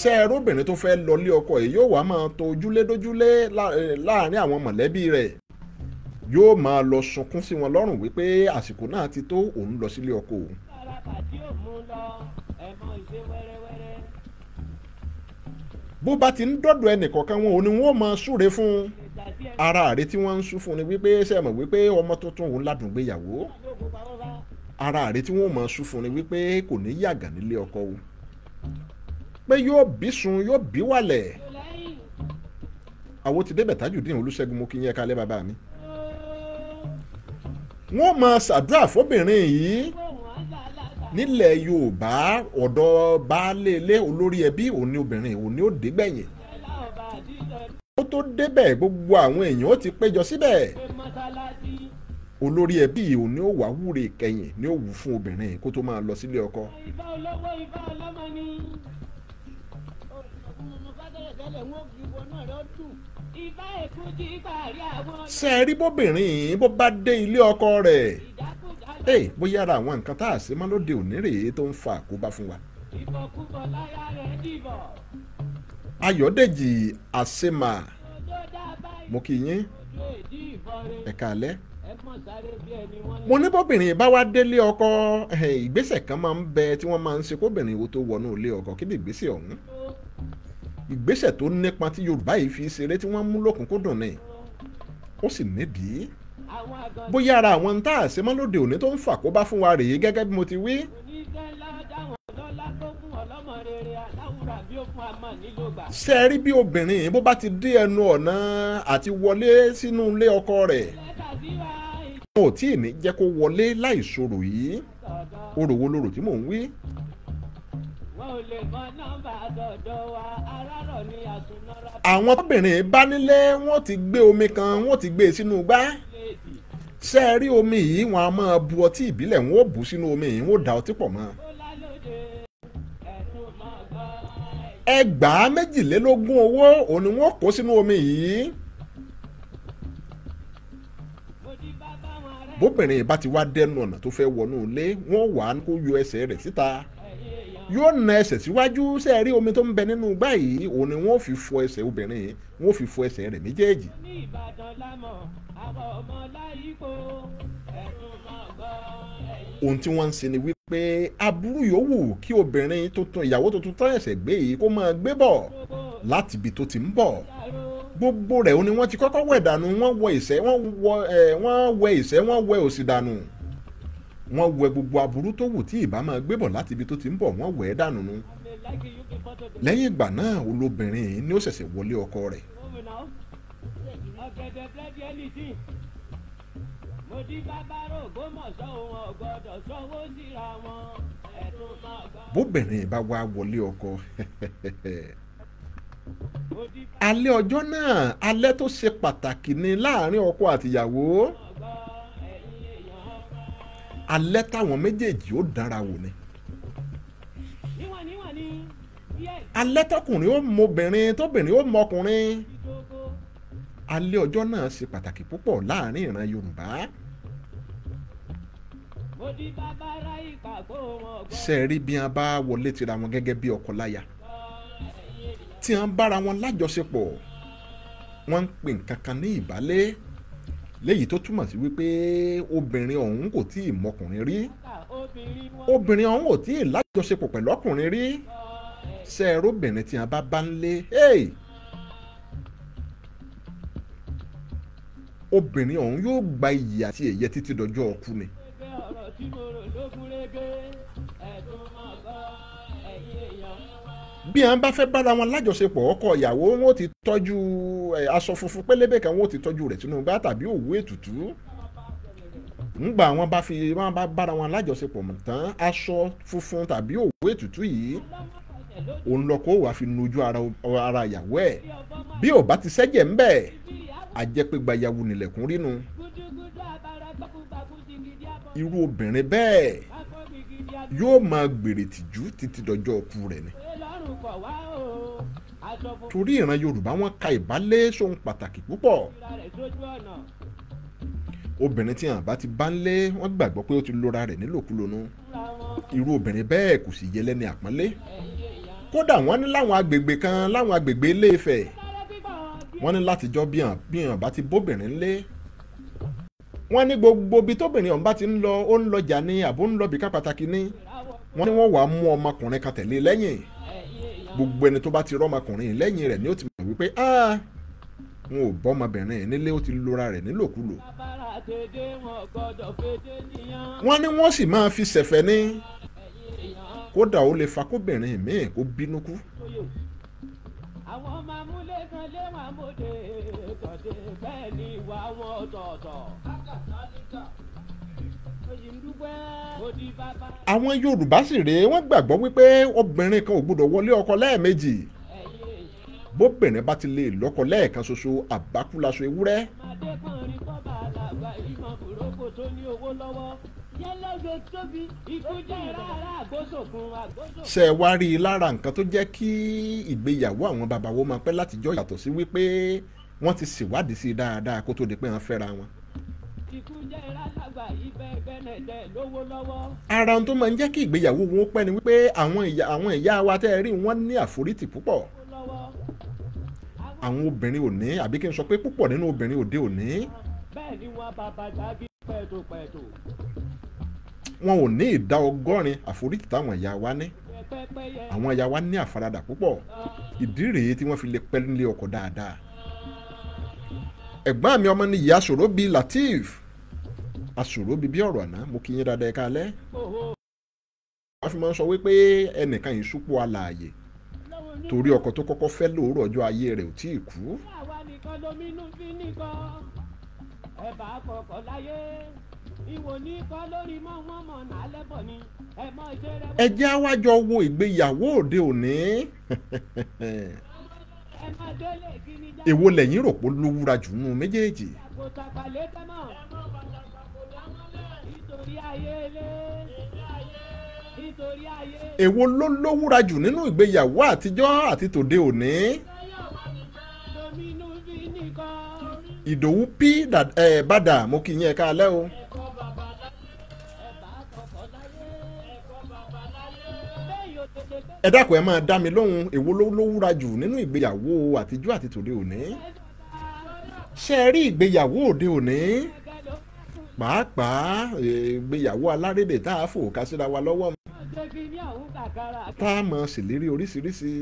Ṣé ẹrúbìnrin tó fẹ́ lọ lé ọkọ yìí yóò wá máa to ojúlé dójúlé láàrin àwọn mọ̀lẹ́bí rẹ̀, yóò máa lọ sunkún sí wọn lọ́rùn wípé àsìkò náà ti tó, òun lọ sílé ọkọ òun. Bó bá ti ń dọ́dọ̀ ẹnìkọ̀ọ̀kan wọn ò ní wọ́n máa súre fún. Ara rẹ̀ tí wọ́n ń sú fún ni wípé ṣe mọ̀ wípé ọmọ tuntun òun ládùn gbéyàwó. Ara rẹ̀ tí wọ́n máa sú fún ni wípé kò ní yàgàn nílé ọkọ o, pé yóò bí sun yóò bí wàlẹ̀. Àwo ti débẹ̀ Tajudeen Olúṣẹ́gun, mo kí yín ẹ kálẹ́ bàbá mi. Wọ́n máa ṣàdúrà fóbìnrin yìí nílẹ̀ Yorùbá, ọ̀dọ̀ baálé ilé olórí ẹbí òun ni obìnrin òun ni ó dé gbẹ̀yìn. Ó tó débẹ̀ gbogbo àwọn èèyàn ó ti péjọ síbẹ̀. Olórí ẹbí òun ni ó wá wúre kẹyìn ni ó wù fún obìnrin kó tó máa lọ sílé ọkọ. Ṣé ẹ rí bóbìnrin yìí bó bá dé ilé ọkọ rẹ̀, bóyá ara àwọn nǹkan tá a ṣe mọ́ lóde òní rèé tó ń fa àkóbá fún wa. Ayọ̀dèjì Àṣemà Mo kí yín, ẹ káalẹ́. Mo ní bóbìnrin bá wá délé ọkọ, ìgbésẹ̀ kan máa ń bẹ tí wọ́n máa ń ṣe kóbìnrin wo tó wọnú ilé ọkọ. Kí ni ìgbésẹ̀ ọ̀hún? Ìgbésẹ̀ tó nípa tí Yorùbá yìí fi ṣeré tí wọ́n mú lókùnkúndùn ni, ó sì nídìí. Bóyá ara àwọn tá a ṣe mọ́ lóde òní tó ń fàkóbá fún wa rèé, gẹ́gẹ́ bí mo ti wí. Ṣé ẹ rí bí obìnrin bó bá ti dé ẹnu ọ̀nà àti wọlé sínú ilé ọkọ rẹ̀, wọn ò tí ì ní jẹ́ kó wọlé láì ṣòro yìí. Orò wo lorò tí mò ń wí? Àwọn obìnrin bá nílé, wọ́n ti gbé omi kan, wọ́n ti gbé e sínú igbá. Ṣé ẹ rí omi yìí, wọ́n á máa bu ọtí ìbílẹ̀, wọ́n ó bù sínú omi yìí, wọ́n ó da ọtí pọ̀ mọ́. 22,000 owó òun ni wọ́n kó sínú omi yìí. Bóbìnrin bá ti wá dẹnu ọ̀nà tó fẹ́ wọnú ilé, wọ́n wà á kó yọ ẹsẹ̀ rẹ̀ síta, yóò na ẹsẹ̀ síwájú. Ṣé ẹ rí omi tó ń bẹ nínú igbá yìí, òun ni wọ́n fi fọ ẹsẹ̀ obìnrin yìí, wọ́n fi fọ ẹsẹ̀ rẹ̀ méjèèjì. Ohun tí wọ́n ń ṣe ni wípé aburú yòówù kí obìnrin tuntun, ìyàwó tuntun tán ẹsẹ̀ gbé yìí kó máa gbé bọ̀ láti ibi tó ti ń bọ̀, gbogbo rẹ̀ ni wọ́n ti kọ́kọ́ wẹ̀ dànù. Wọ́n wọ ìṣẹ́, wọ́n wẹ ìṣẹ́, wọ́n wẹ òṣì dànù, wọ́n wẹ gbogbo aburú tó wù tí ìbá máa gbé bọ̀ láti ibi tó ti ń bọ̀, wọ́n wẹ̀ ẹ́ dànù nu. Lẹ́yìn ìgbà náà olóbìnrin ni ó ṣẹ̀ṣẹ̀ wọlé ọkọ rẹ̀. Bóbìnrin bá wá wọlé ọkọ, alẹ́ ọjọ́ náà, alẹ́ tó ṣe pàtàkì ni láàrin ọkọ àtìyàwó. Alẹ́ táwọn méjèèjì ó dára wò ni. Alẹ́ tọkùnrin ó mọbìnrin, tóbìnrin ó mọkùnrin. Alẹ́ ọjọ́ náà ṣe pàtàkì púpọ̀ láàrin ìran Yorùbá. Ṣé ẹ rí bí wọ́n bá wọlé tira wọn gẹ́gẹ́ bí ọkọ láya, tí wọ́n bára wọn lájọṣepọ̀, wọ́n ń pè nǹkan kan ní ìbálé, léyìí tó túmọ̀ sí wípé obìnrin ọ̀hún kò tí ì mọkùnrin rí, obìnrin ọ̀hún ò tí ì lájọṣepọ̀ pẹ̀lú ọkùnrin rí. Ṣé ẹ róbìnrin tí wọ́n bá bá ń lé, obìnrin ọ̀hún yóò gba iyì àti ẹ̀yẹ títí dọjọ́ ọkú ni. Bí wọ́n bá fẹ́ bára wọn lájọṣepọ̀, ọkọ ìyàwó wọn ó ti tọ́jú aṣọ funfun pélébé kan, wọn ó ti tọ́jú rẹ̀ sínú igbá tàbí òwú ètùtù. Ńgbà wọn bá fi wọn bá bára wọn lájọṣepọ̀ tán, aṣọ funfun tàbí òwú ètùtù yìí òun lọkọ wàá fi nujú ara ìyàwó ẹ̀. Bí ò bá ti sẹ́jẹ̀ ńbẹ̀, àjẹpégbàyàwó nílẹ̀kùn rínu. Irú obìnrin bẹ́ẹ̀ yóò máa gbèrè tìjú títí dọjọ́ ọkú rẹ̀ ni. Torí ìran Yorùbá wọn ka ìbálé sóhun pàtàkì púpọ̀. Obìnrin tí àwọn bá ti bá ń lé, wọ́n gbàgbọ́ pé ó ti lora rẹ̀ nílòkulò nu. Irú obìnrin bẹ́ẹ̀ kò sì yẹ lẹ́ni àpọ́nlé. Kódà wọ́n ní láwọn agbègbè kan, láwọn agbègbè Ilé Ifẹ̀, wọ́n ní látijọ́ bí hàn bá ti bóbìnrin lé, wọ́n ní gbogbo ibi tóbìnrin ọ̀hún bá ti ń lọ, ó ń lọjà ní àbó ń lọ bìkà pàtàkì ní, wọ́n ní wọ́n wàá mú ọmọkùnrin kan tẹ̀lé lẹ́yìn. Gbogbo ẹni tó bá ti rọ́mọkùnrin lẹ́yìn rẹ̀ ni ó ti mọ̀ wípé wọn ò bọ́mọbìnrin nílé, ó ti lora rẹ̀ nílòkulò. Wọ́n ní wọ́n sì máa fi ṣẹ̀fẹ̀ ní, kódà ó lè fa kóbìnrin míì kó bínú kú. Àwọn ọmọ amúlé kan lé wọn amóde kọ̀dé bẹ́ẹ̀ ni ìwà wọn ọ̀tọ̀ọ̀tọ̀. Àwọn Yorùbá sì rèé, wọ́n gbàgbọ́ wípé obìnrin kan ò gbọdọ̀ wọlé ọkọ lẹ́ẹ̀mejì. Bóbìnrin bá ti lè lọ́kọ lẹ́ẹ̀kan ṣoṣo, àbákú laṣọ ewúrẹ́. Ṣé ẹ wá rí i lára nǹkan tó jẹ́ kí ìgbéyàwó àwọn bàbá wo máa pẹ́ látijọ́, yàtọ̀ sí wípé wọ́n ti ṣèwádìí sí i dáadáa kó tó di pé wọ́n fẹ́ra wọn. Ara ohun tó máa ń jẹ́ kí ìgbéyàwó wọn pẹ́ ni wípé àwọn ìyá wa tẹ́ ẹ rí, wọ́n ní àforítì púpọ̀. Àwọn obìnrin òní, àbí kí n sọ pé púpọ̀ nínú obìnrin òde òní, Bẹ́ẹ̀ ni wọ́n bàbá jágí pẹ̀tùpẹ̀tù. wọn ò ní ìdá 80 àforítì táwọn ìyá wa ní. Pẹ́pẹ́yẹ. Àwọn ìyá wa ní àfaradà púpọ̀, ìdí rèé tí wọ́n fi lè pẹ́ nílé ọkọ dáadáa. Ẹ̀gbọ́n mi ọmọ ni ìyá Aṣòro bíi Lateef Aṣòro bíi bí ọ̀rọ̀ àná, mo kí yín dáadáa, ẹ káalẹ́. Wọ́n fi máa ń sọ wípé ẹnìkan yìí súpò alààyè torí ọkọ tó kọ́kọ́ fẹ́ lóòrọ̀ ọjọ́ ayé rẹ̀ ò tí ì kú. Àwa nìkan lominú fi nìkan ẹ̀bà kọ̀ọ̀kọ̀ láyé ìwò ní kọ́ lórí mọ́ wọn mọ̀ nálẹ́ bọ̀ ni ẹ mọ iṣẹ́ rẹ. Ẹ jẹ́ á wá jọ wo ìgbéyàwó òde òní. Ẹ má délé kíní já. Èwo lẹ̀yin rò pé ló wúra jù nínú méjèèjì? Kò tàpálẹ́ tẹ́mọ̀ nítorí ayé lé nítorí ayé. Èwo ló lówúra jù nínú ìgbéyàwó àtijọ́ àti tòde òní? Lominú fi nìkan. Ìdòwú p bàdà, mo kí yín, ẹ káalẹ́ o. Ẹ̀bà kọ̀ọ̀kọ̀ láyé bẹ́ẹ̀ yóò tètè fẹ́. Ẹ dákun, ẹ máa dá mi lóhùn, èwo ló lówúra jù nínú ìgbéyàwó àtijọ́ àti tòde òní? Ṣé ẹ rí ìgbéyàwó òde òní, pàápàá ìgbéyàwó alárédè tá a fò ká síra wa lọ́wọ́, Ṣé kí ní ọ̀hún kàkàrà tá a mọ̀ ṣèlérí oríṣiríṣi,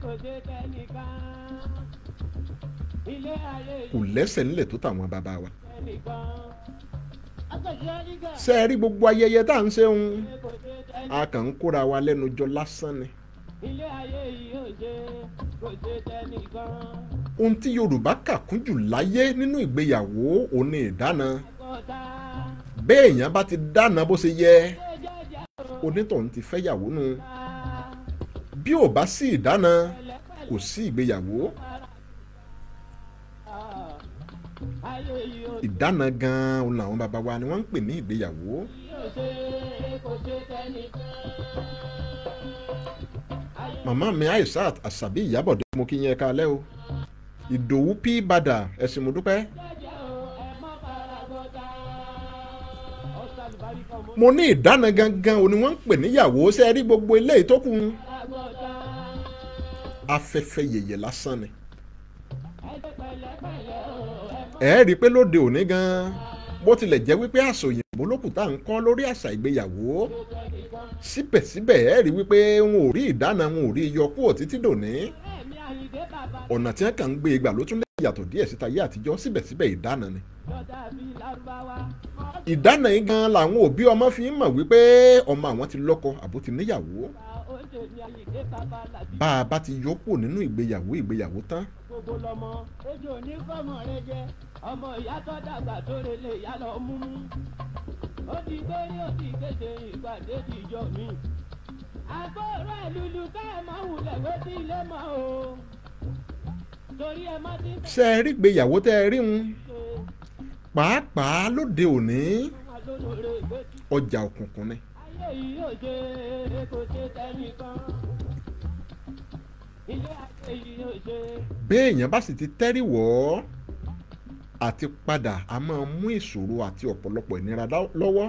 kò ṣe tẹ́nìkan ilé ayé kò lẹ́sẹ̀ ńlẹ̀ tó tàwọn bàbá wa. tẹ́nìkan. Ṣé ẹ rí gbogbo ayẹyẹ tá à ń ṣe ń Kò ṣe tẹ́nìkan. a kàn ń kóra wa lẹ́nu jọ lásán ni. Ilé ayé yìí ò ṣe kò ṣe tẹ́nìkan. Ohun tí Yorùbá kà kún jù láyé nínú ìgbéyàwó òun ni ìdáná. Kọ́ta Bẹ́ẹ̀ èèyàn bá ti dáná bó ṣe yẹ, ṣe jẹ́jẹ́ o. onítọ̀hún ti fẹ́yàwó nu. Bí ò bá sí ìdáná, kò sí ìgbéyàwó. Ayé yìí ò Ìdáná gan-an òun làwọn bàbá wa ni wọ́n ń pè ní ìgbéyàwó. ṣe kò ṣe tẹ́nìkan. Màmá mi Aishat Àṣàbí Ìyábọ̀dé, mo kí yín, ẹ káalẹ́ o. Ìdòwú p bàdà, ẹ̀sìn mo dúpẹ́. Jẹ́jẹ́ o, ẹ má fara gbọ́ta. Ọ̀sán àlùbáríkà ọmọ Mo ní ìdáná gangan òun ni wọ́n ń pè níyàwó. Ṣe é rí gbogbo eléyìí tó kù, fara gbọ́ta. afẹ́fẹ́ yẹ̀yẹ̀ lásán ni. Ẹ ṣe pẹ̀lẹ́pẹ̀lẹ́ o, ẹ má Ẹ rí i pé lóde òní gan-an, bó tilẹ̀ jẹ́ wípé àṣà òyìnbó ló kù tá à ń kọ́ lórí àṣà ìgbéyàwó, síbẹ̀síbẹ̀ ẹ rí i wípé wọn ò rí ìdáná, wọn ò rí iyọ kúrò títí dòní. Ẹ̀mí Àyìndé bàbá Ọ̀nà tí wọ́n kàn ń gbé ìgbà ló tún lè yàtọ̀ díẹ̀ síta yé àtijọ́, síbẹ̀síbẹ̀ ìdáná ni. lọ́dà bíi lárúbáwá. Ìdáná yìí gan làwọn òbí ọmọ fi ń mọ̀ wípé ọmọ àwọn ti lọ́kọ àbó ti níyàwó. Ó ṣe ní Àyìndé bàbá làbí Bá a bá ti yọ kúrò nínú ìgbéyàwó, ìgbéyàwó tán. gbogbo lọmọ. Ejò ní fọmọ rẹ jẹ. Ọmọ ìyá tó dàgbà tó relé ìyá lọ múmú. Ó ti gbórí ó ti kéde ìpàdé ìjọ mi. Àgbọ̀rọ̀ ẹ̀lúlu ká ẹ̀ máa wulẹ̀ wé sí ilé mọ́ o. Torí ẹ má ti ń Ṣe é rí ìgbéyàwó tẹ́ ẹ rí un, ṣe pàápàá lóde òní, máa lólóore ìgbésí. ọjà òkùnkùn ni. Ayé yìí ò ṣe kò ṣe tẹ́nìkan. Ilé ayé yìí ò ṣe. Béèyàn bá sì ti tẹ́rì wọ̀ ọ́ àti padà, a máa mú ìṣòro àti ọ̀pọ̀lọpọ̀ ìnira lọ́wọ́.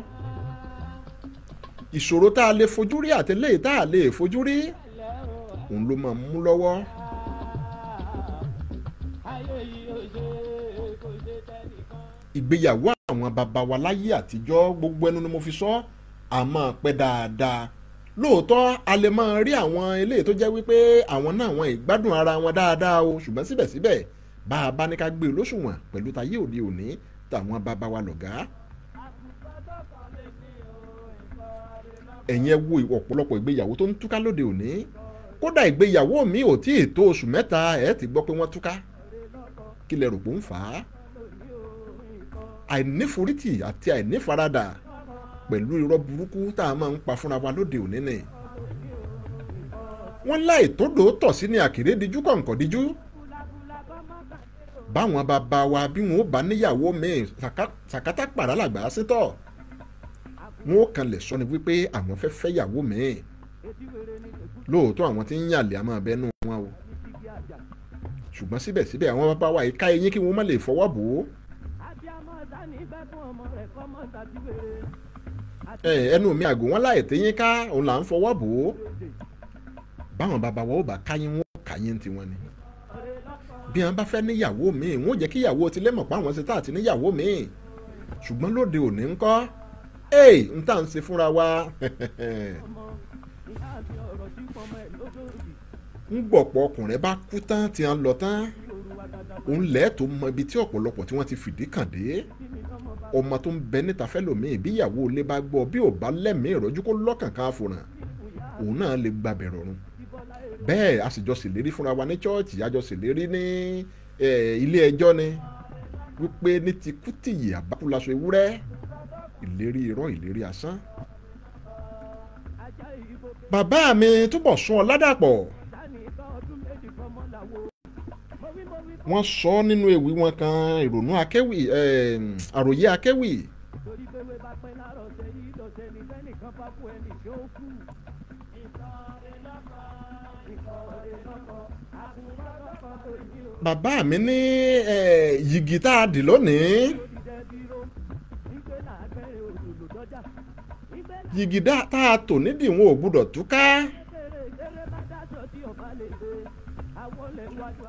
Ìṣòro tá a lè fojú rí àti eléyìí tá a lè fojú rí, Ẹ̀lẹ́ o. òun ló máa mú lọ́wọ́. Ayé yìí ò ṣe kò ṣe tẹ́nìkan. Ìgbéyàwó àwọn bàbá wa láyé àtijọ́, gbogbo ẹnu ni mo fi sọ, a máa pẹ́ dáadáa. Lóòótọ́ a lè máa rí àwọn eléyìí tó jẹ́ wípé àwọn náà wọn ìgbádùn ara wọn dáadáa o, ṣùgbọ́n síbẹ̀síbẹ̀, bá a bá ní ká gbé e lóṣùwọ̀n pẹ̀lú tayé òde òní, tàwọn bàbá wa lọ̀gá. Ẹ̀yin ẹ wo ọ̀pọ̀lọpọ̀ ìgbéyàwó tó ń túká lóde òní. Kódà ìgbéyàwó mi ò tí ì tó oṣù 3, ẹ̀ ti gbọ́ pé wọ́n túká. Kí lẹ rò pé ń fà á? Àìníforítì àti àìnífaradà pẹ̀lú irọ́ burúkú tá a máa ń pa fúnra wa lóde òní ni. Wọ́n láì tó dòótọ̀ sí ni àkèré dijú kọ̀ǹkọ̀ díjú. Báwọn bàbá wa bí wọn ó bá níyàwó míì, sàkátà pàrà làgbà sétọ̀, wọn ó kanlẹ̀ sọ ni wípé àwọn fẹ́ fẹ́yàwó míì. Lóòótọ́ àwọn tí ń yàlẹ̀ àmọ́ abẹ́nú wọn o, ṣùgbọ́n síbẹ̀síbẹ̀ àwọn bàbá wa yìí ká eyín kí wọ́n má lè fọwọ́ bò ó. Abiyamọ sani bẹ́kún ọmọ rẹ̀ kọ́mọ tàbí wèrè. Ẹnu mi àgò, wọn láì téyín ká òun là ń fọwọ́ bò ó. Báwọn bàbá wa ó bá káyín, wọn ó káyín tiwọn ni. Ọ̀rẹ́ lọ́kọ. Bí wọ́n bá fẹ́ níyàwó míì, wọ́n jẹ́ kíyàwó tilé mọ̀ pé àwọn ṣe tá àti níyàwó míì. Ṣùgbọ́n lóde òní ńkọ́, n tá à ń ṣe fúnra wa. Ń gbọ̀pọ̀ ọkùnrin bá kú tán tí wọ́n lọ tán, òun lẹ́ẹ̀tọ́ mọ ibi tí ọ̀pọ̀lọpọ̀ tí wọ́n ti fìdí kàn dé. Ọmọ tó ń bẹ níta fẹ́lòmíì, bí ìyàwó ilé bá gbọ́, bí ò bá lẹ́mìí ìrọ́jú kó lọ́kàn kan àfòràn, òun náà lè gbàbẹ̀ rọrùn. Bẹ́ẹ̀ a sì jọ ṣèlérí fúnra wa ní chọ́ọ̀chì, a jọ ṣèlérí ní ilé ẹjọ́ ni wípé ní ti kútìyè àbákúlaṣọ ewúrẹ́, ìlérí irọ́, ìlérí asán. Bàbá mi túbọ̀ sún ọ ládàpọ̀, wọ́n sọ nínú ewì wọn kan, ìrònú akéwì, àròyé akéwì. Bàbá mi ní yìgì tá a dì lónìí, yìgì tá a tò nídìí wọn ò gbúdọ̀ túká.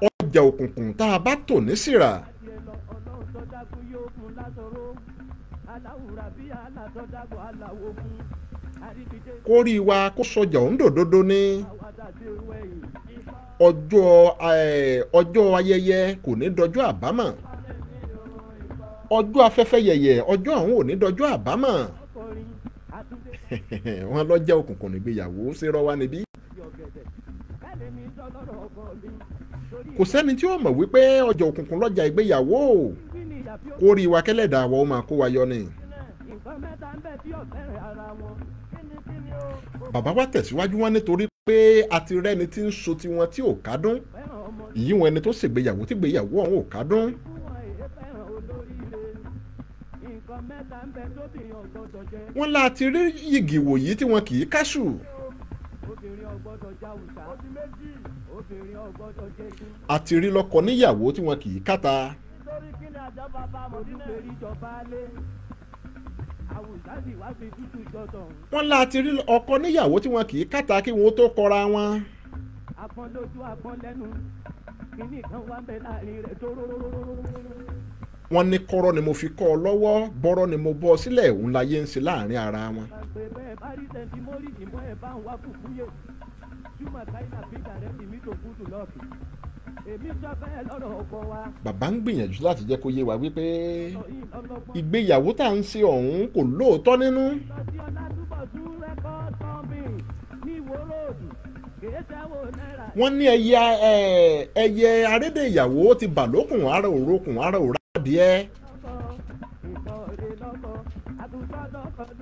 Ọjà òkùnkùn tá a bá tò ní síra, kórí wa kó sọjà òun dòdòdó ní. Ọjọ́ ayẹyẹ kò ní dọjọ́ àbámọ̀, ọjọ́ afẹ́fẹ́ yẹ̀yẹ̀ ọjọ́ àwọn ò ní dọjọ́ àbámọ̀. Wọ́n lọ́jà òkùnkùn nígbéyàwó ṣe rọ́ wá níbí. Kò sẹ́ni tí ó mọ̀ wípé ọjà òkùnkùn lọ́jà ìgbéyàwó, kórí wa kẹ́lẹ́dà wa ó máa kó wa yọ ni. Bàbá wa tẹ̀síwájú wọn nítorí pé a ti rẹ́ni tí ń so tiwọn tí ò kádùn, ìyíwọ̀n ẹni tó ṣègbéyàwó tí gbéyàwó ọ̀hún ò kádùn. Wọ́n la ti rí yìgì wòyí tí wọn kì í káṣù. A ti rí lọ́kọ níyàwó tí wọn kì í káta. Wọ́n la ti rí ọkọ níyàwó tí wọn kì í káta kí wọn ó tó kọra wọn. Wọ́n ní kọ́rọ́ ni mo fi kọ́ ọ lọ́wọ́, bọ́rọ́ ni mo bọ́ ọ sílẹ̀, òun láyé ń ṣe láàrin ara wọn. Bàbá ń gbìyànjú láti jẹ́ kó yé wa wípé ìgbéyàwó tá à ń ṣe ọ̀hún kò lóòótọ́ nínú. Wọ́n ní ẹyẹ arédè ìyàwó ti bà lókùn, ara òrókùn, ara òrádìẹ.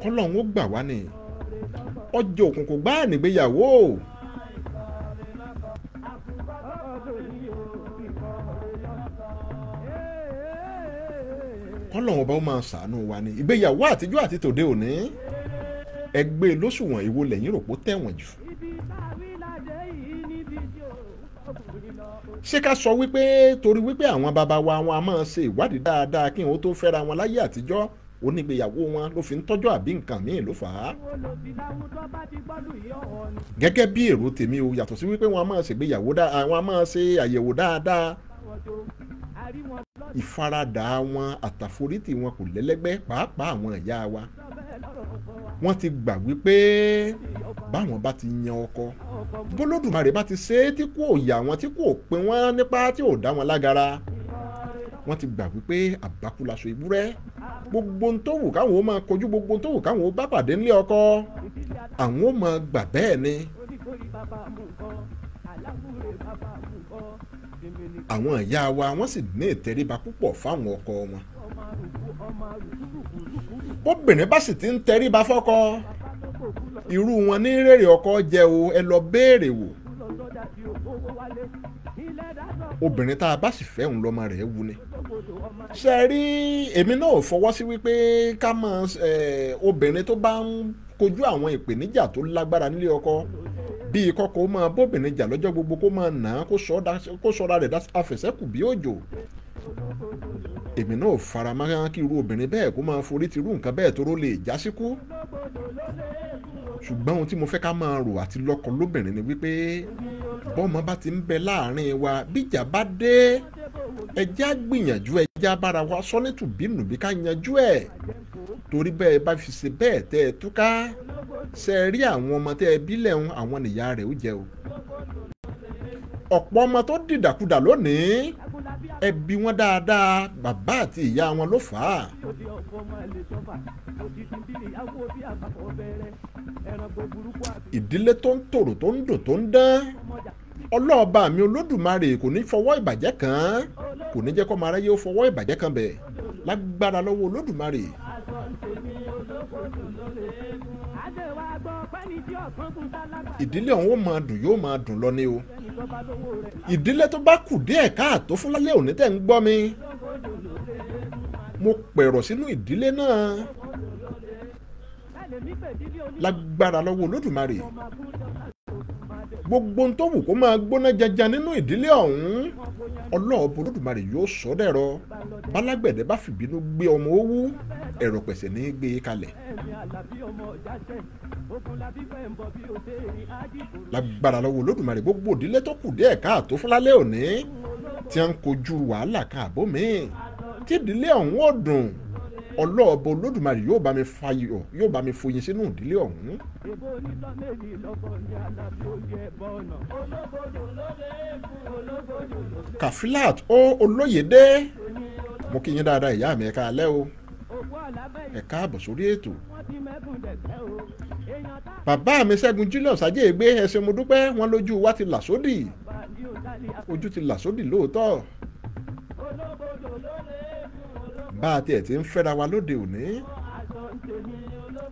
Kọ́lọ́hún ó gbà wá ní ọjọ́ òkùnkùn gbáà nígbéyàwó. Kọ́lọ́hún ọba ó máa ṣàánú wa ní ìgbéyàwó àtijọ́ àti tòde òní. Ẹgbẹ́ lóṣùwọ̀n ìwo lẹ́yìn rò pó tẹ̀wọ̀n jù. Ṣé ká sọ wípé torí wípé àwọn bàbá wa wọn a máa ṣe ìwádìí dáadáa kí wọn tó fẹ́ra wọn láyé àtijọ́, onígbéyàwó wọn ló fi ń tọ́jú àbí nǹkan míì ló fà á? Gẹ́gẹ́ bí èrò tèmi o, yàtọ̀ sí wípé wọn a máa ṣègbéyàwó dáadáa, wọn a máa ṣe àyẹ̀wò dáadáa, ìfaradà wọn àtàforítì wọn kò lẹ́lẹ́gbẹ́, pàápàá àwọn ìyá wa. Wọ́n ti gbà wípé báwọn bá ti yan ọkọ, bólódùmarè bá ti ṣe é tí kò yà wọ́n, tí kò pin wọ́n nípa, tí ò dá wọn lágara, wọ́n ti gbà wípé àbákú laṣọ ewúrẹ́. Gbogbo ohun tó wù káwọn ó máa kojú, gbogbo ohun tó wù káwọn ó bá pàdé nílé ọkọ, àwọn ó máa gbà bẹ́ẹ̀ ni. Àwọn ìyá wa wọ́n sì ní ìtẹríba púpọ̀ fáwọn ọkọ wọn. Bóbìnrin bá sì ti ń tẹríba fọ́kọ, irú wọn ní rèrè ọkọ jẹ o, ẹ lọ béèrè wò. Obìnrin tá a bá sì fẹ́ òun lọ́mọ rẹ̀ wù ni. Ṣe rí, èmi náà ò fọwọ́ sí wípé ká mọ obìnrin tó bá ń kojú àwọn ìpèníjà tó lágbára nílé ọkọ, bíi kọ́kọ́ máa bóbìnrin jà lọ́jọ́ gbogbo, kó máa nà á, kó sọ́ra rẹ̀ afẹ̀sẹ́kù bí òjò. Èmi náà fara mọ́ kí irú obìnrin bẹ́ẹ̀ kó máa forí ti irú nǹkan bẹ́ẹ̀ tó ró lè já síkú. Ṣùgbọ́n ohun tí mo fẹ́ ká máa rò àti lọ́kọ lóbìnrin ni wípé bọ́mọ bá ti ń bẹ láàrin wa, bíjà bá dé, ẹjẹ́ á gbìyànjú, ẹjẹ́ á bára wa sọ ní tùbínùbí ká yanjú ẹ̀. Torí bẹ́ẹ̀ bá fi ṣe bẹ́ẹ̀ tẹ́ ẹ túká, ṣe rí àwọn ọmọ tẹ́ ẹ bí lẹ́hún, àwọn nìyá rẹ̀ ó jẹ o. Ọ̀pọ̀ ọmọ tó dìdàkudà lónìí, ẹ bí wọn dáadáa, bàbá àti ìyá wọn ló fà á. Ìdílé tó ń tòrò, tó ń dùn, tó ń dán, ọlọ́ọ̀bá mi Olódùmarè kò ní fọwọ́ ìbàjẹ́ kàn án, kò ní jẹ́ kó máa ráyé ó fọwọ́ ìbàjẹ́ kan bẹ̀ lágbára lọ́wọ́ Olódùmarè. Ìdílé ọ̀hún ó máa dùn, yóò máa dùn lọ ni o. Ìdílé tó bá kù díẹ̀ káàtó fún lálẹ́ òní tẹ́ ń gbọ́ mi, mo pẹ̀rọ̀ sínú ìdílé náà lágbára lọ́wọ́ Olódùmarè. Gbogbo ohun tó wù kó máa gbóná janjan nínú ìdílé ọ̀hún, ọlọ́ọ̀bù Olódùmarè yóò sọ dẹ̀rọ̀. Bálágbẹ̀dẹ bá fìbínú gbé ọmọ owú, ẹ̀rọ pẹ̀sẹ̀ ní í gbé e kalẹ̀. Lágbára lọ́wọ́ Olódùmarè, gbogbo ìdílé tó kù díẹ̀ káàtó fún lálẹ́ òní tí a ń kojú wàhálà kan àbó míì, tí ìdílé ọ̀hún ò dùn, ọlọ́ọ̀bù Olódùmarè yóò bá mi fayọ̀, yóò bá mi foyin sínú ìdílé ọ̀hún. Kafilat ó Olóyèdé, mo kí yín dáadáa ìyá mi, ẹ káalẹ́ o, ẹ káàbọ̀ sórí ètò. Bàbá mi Ṣẹ́gun Julius Ajégbé, ẹ ṣé mo dúpẹ́, wọn lójú wa ti là sódì, ojú ti là sódì lóòótọ́. Bá a tiẹ̀ ti ń fẹ́ra wa lóde òní,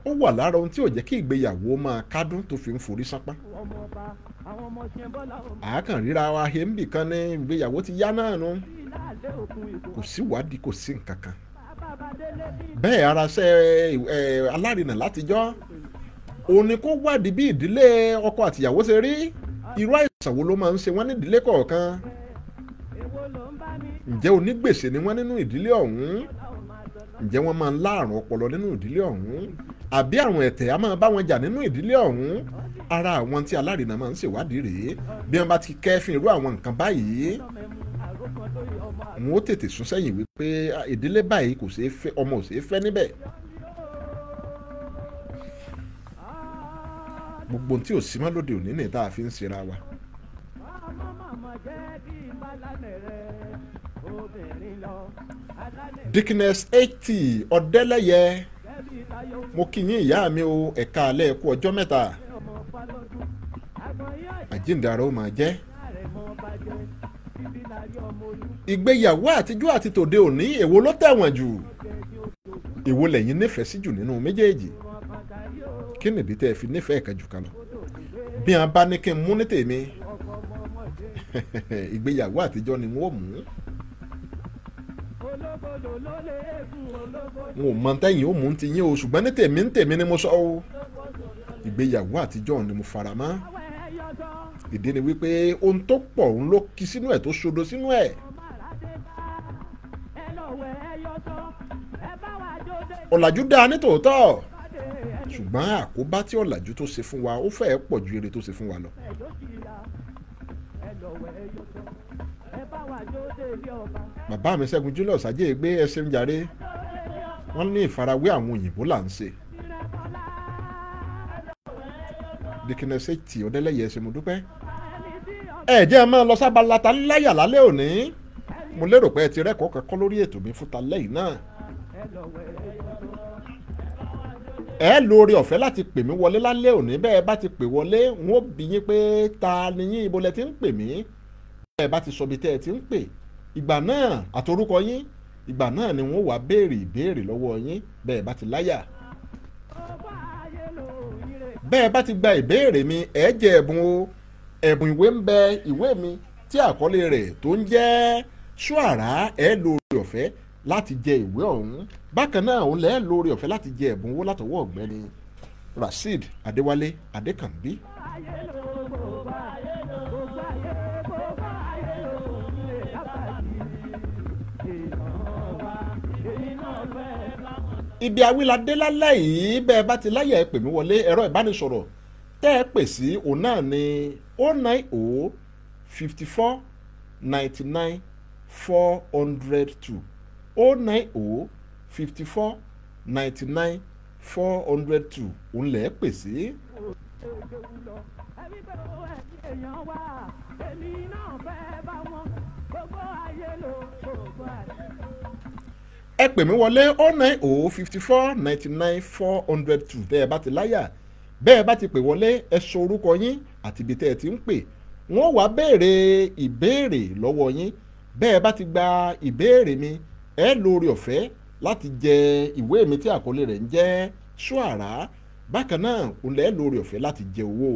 ó wà lára ohun tí ò jẹ́ kí ìgbéyàwó máa kádùn tó fi ń forí sápá. Àákàn ríra wa he ń bì kan ní ìgbéyàwó ti yá náà nu, kò sí ìwádìí, kò sí nǹkan kan. Bẹ́ẹ̀ ara ṣe alárinà látijọ́ òun ni kó wádìí bí ìdílé ọkọ àtìyàwó ṣe rí, irú àìsàn wo ló máa ń ṣe wọ́n ní ìdílé kọ̀ọ̀kan, ǹjẹ́ onígbèsè ni wọ́n nínú ìdílé ọ̀hún, ǹjẹ́ wọ́n máa ń láàrùn ọpọlọ nínú ìdílé ọ̀hún, àbí àrùn ẹ̀tẹ̀ á máa bá wọn jà nínú ìdílé ọ̀hún. Ara àwọn tí alárinà máa ń ṣèwádìí rèé. Bí wọ́n bá ti kẹ́fín irú àwọn nǹkan báyìí, wọn ó tètè sún sẹ́yìn wípé ìdílé báyìí kò ṣeé fẹ́, ọmọ ò ṣeé fẹ́ níbẹ̀. Gbogbo ohun tí ò sí mọ́ lóde òní ní tá a fi ń ṣera wa. Dickness 80 Ọ̀dẹ́lẹ́yẹ, mo kí yín ìyá mi o, ẹ̀ka alẹ́ ẹ̀kú ọjọ́ mẹ́ta, àjíǹde ara ó máa jẹ́. Ìgbéyàwó àtijọ́ àti tòde òní, èwo ló tẹ̀wọ̀n jù? Èwo lẹ̀yin nífẹ̀ẹ́ sí jù nínú méjèèjì? Kí nìdí tẹ́ ẹ fi nífẹ̀ẹ́ kan jù kan lọ? Bí wọn bá ní kí n mú ní tèmi, ìgbéyàwó àtijọ́ ni wọ́n mú. N ò mọ tẹ́yìn ó mú ti yín o, ṣùgbọ́n ní tèmi ní tèmi ni mo sọ o, ìgbéyàwó àtijọ́ ni mo fara mọ́. Ìdí ni wípé ohun tó pọ̀ òun ló kí sínú ẹ̀ tó ṣodo sínú ẹ̀. Ọ̀làjú dáa ní tòótọ́, ṣùgbọ́n àkóbá tí ọ̀làjú tó ṣe fún wa ó fẹ́ẹ́ pọ̀ ju èrè tó ṣe fún wa lọ. Bàbá mi Ṣẹ́gun Julius Ajégbé, ẹ ṣeun jàre, wọ́n ní ìfarawé àwọn òyìnbó là ń ṣe. Dickness 80 Ọ̀dẹ́lẹ́yẹ, ẹ ṣé mo dúpẹ́. Ẹ jẹ́ ẹ máa lọ sábàlá ta láyà lálẹ́ òní. Mo lérò pé ẹ ti rẹ́kọ̀ọ́ kankan lórí ètò mi fún ta lẹ́yìn náà. Ẹ lóore ọ̀fẹ́ láti pè mí wọlé lálẹ́ òní. Bẹ́ẹ̀ bá ti pè wọlé, n ó bi yín pé ta ni yín, ibo lẹ ti ń pè mí. Bẹ́ẹ̀ bá ti sọ ibi tẹ́ ẹ ti ń pè, ìgbà náà àtorúkọ yín, ìgbà náà ni wọ́n wá béèrè ìbéèrè lọ́wọ́ yín bẹ́ẹ̀ bá ti láyà. Bẹ́ẹ̀ bá ti gba ìbéèrè mi, ẹ jẹ ẹ̀bùn o. Ẹ̀bùn ìwé ń bẹ, ìwé mi tí àkọlé rẹ̀ tó ń jẹ́ Ṣúàrà, ẹ lóore ọ̀fẹ́ láti jẹ ìwé ọ̀hún. Bákan náà òun lẹ́ẹ̀ lóore ọ̀fẹ́ láti jẹ ẹ̀bùn owó látọwọ́ ọ̀gbẹ́ni Rasheed Adéwálé Adékànbí. Ibi awíladé lálẹ́ yìí, bẹ́ẹ̀ bá ti láyà ẹ pè mí wọlé. Ẹ̀rọ ìbánisọ̀rọ̀ tẹ́ ẹ pè sí òun náà ní 090 54 99 402, 090 54 99 402 òun lẹ̀ ẹ́ pè sí. Ẹbí pé ó ẹ̀yìn èèyàn wá, èmi náà fẹ́ bá wọn, gbogbo ayé ló gbogbo ayé. Ẹ pè mí wọlé 090 54 99 402 tẹ́ ẹ bá ti láyà. Bẹ́ẹ̀ bá ti pè wọlé, ẹ sọ orúkọ yín àti ibi tẹ́ ẹ ti ń pè. Wọ́n wá béèrè ìbéèrè lọ́wọ́ yín. Bẹ́ẹ̀ bá ti gba ìbéèrè mi, ẹ lóore ọ̀fẹ́ láti jẹ ìwé mi tí àkọlé rẹ̀ ń jẹ́ Ṣọ́àrà. Bákan náà òun lẹ́ lóore ọ̀fẹ́ láti jẹ owó.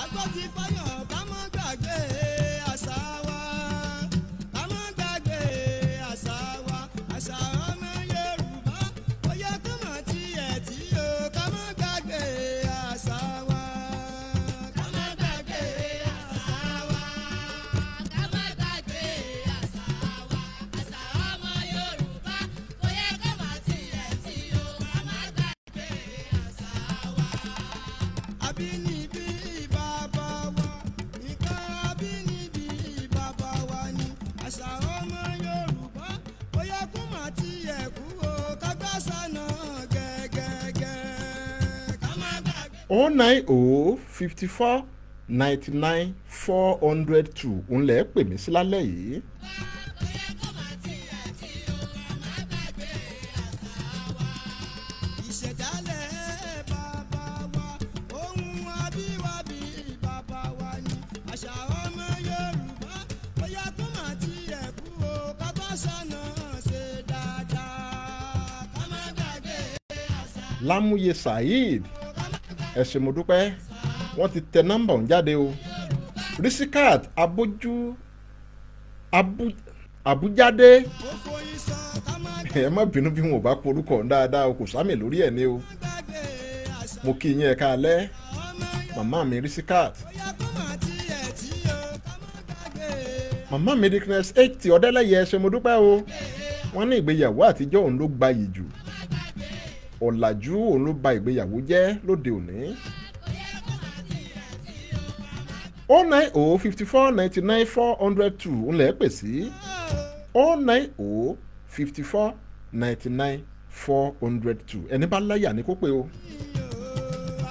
Àgbọ̀ ti fọyàn ká má gbàgbé àṣà wa, ká má gbàgbé àṣà wa, àṣà ọmọ Yorùbá ó yẹ kó mọ̀ tiẹ̀ tí o, ká má gbàgbé àṣà wa, ká má gbàgbé àṣà wa, Ká má gbàgbé àṣà wa, àṣà ọmọ Yorùbá kò yẹ kó má tiẹ̀ tí o, ká má gbàgbé àṣà wa. Àbínibí bàbá wa, nǹkan àbínibí bàbá wa ni àṣà ọmọ Yorùbá ó yẹ kó mọ̀ tiẹ̀ kú o, ká gbàṣà náà gẹ́gẹ́gẹ́, ká má gbàgbé. 090 54 99 402 òun lẹ́ pè mí sí lálẹ́ yìí. Kò yẹ kó má tiẹ̀ tí o, ká má gbàgbé àṣà wa. Ìṣẹ̀dálẹ̀ bàbá wa, ohun abíwábí bàbá wa ni àṣà ọmọ Yorùbá ó yẹ kó má tiẹ̀ kú o, ká gbàṣà náà ṣe dáadáa, ká má gbàgbé àṣà. Lámúyẹ Saheed, ẹ ṣé mo dúpẹ́, wọ́n ti tẹ nọ́mbà ọ̀hún jáde o. Risikat Abojú Abu Abujade, Ó foyín sọ ká má ẹ má bínú bí wọn ò bá porúkọ ọ̀hún dáadáa o, kò sámì lórí ẹ̀ ní o. gbàgbé àṣà Mo kí yín, ẹ káalẹ́ ọmọ màmá mi Risikat. Ó yẹ kó má tiẹ̀ tí o, ká má gbàgbé. Màmá mi Dickness 80 Ọ̀dẹ́lẹ́yẹ, ẹ ṣé mo dúpẹ́ o. Wọ́n ní ìgbéyàwó àtijọ́ òun ló gbayì jù, ọ̀làjú òun ló ba ìgbéyàwó jẹ́ lóde òní. 090 54 99 402 òun lẹ̀ pè sí, 090 54 99 402. Ẹni bá láyà ní kó pé o.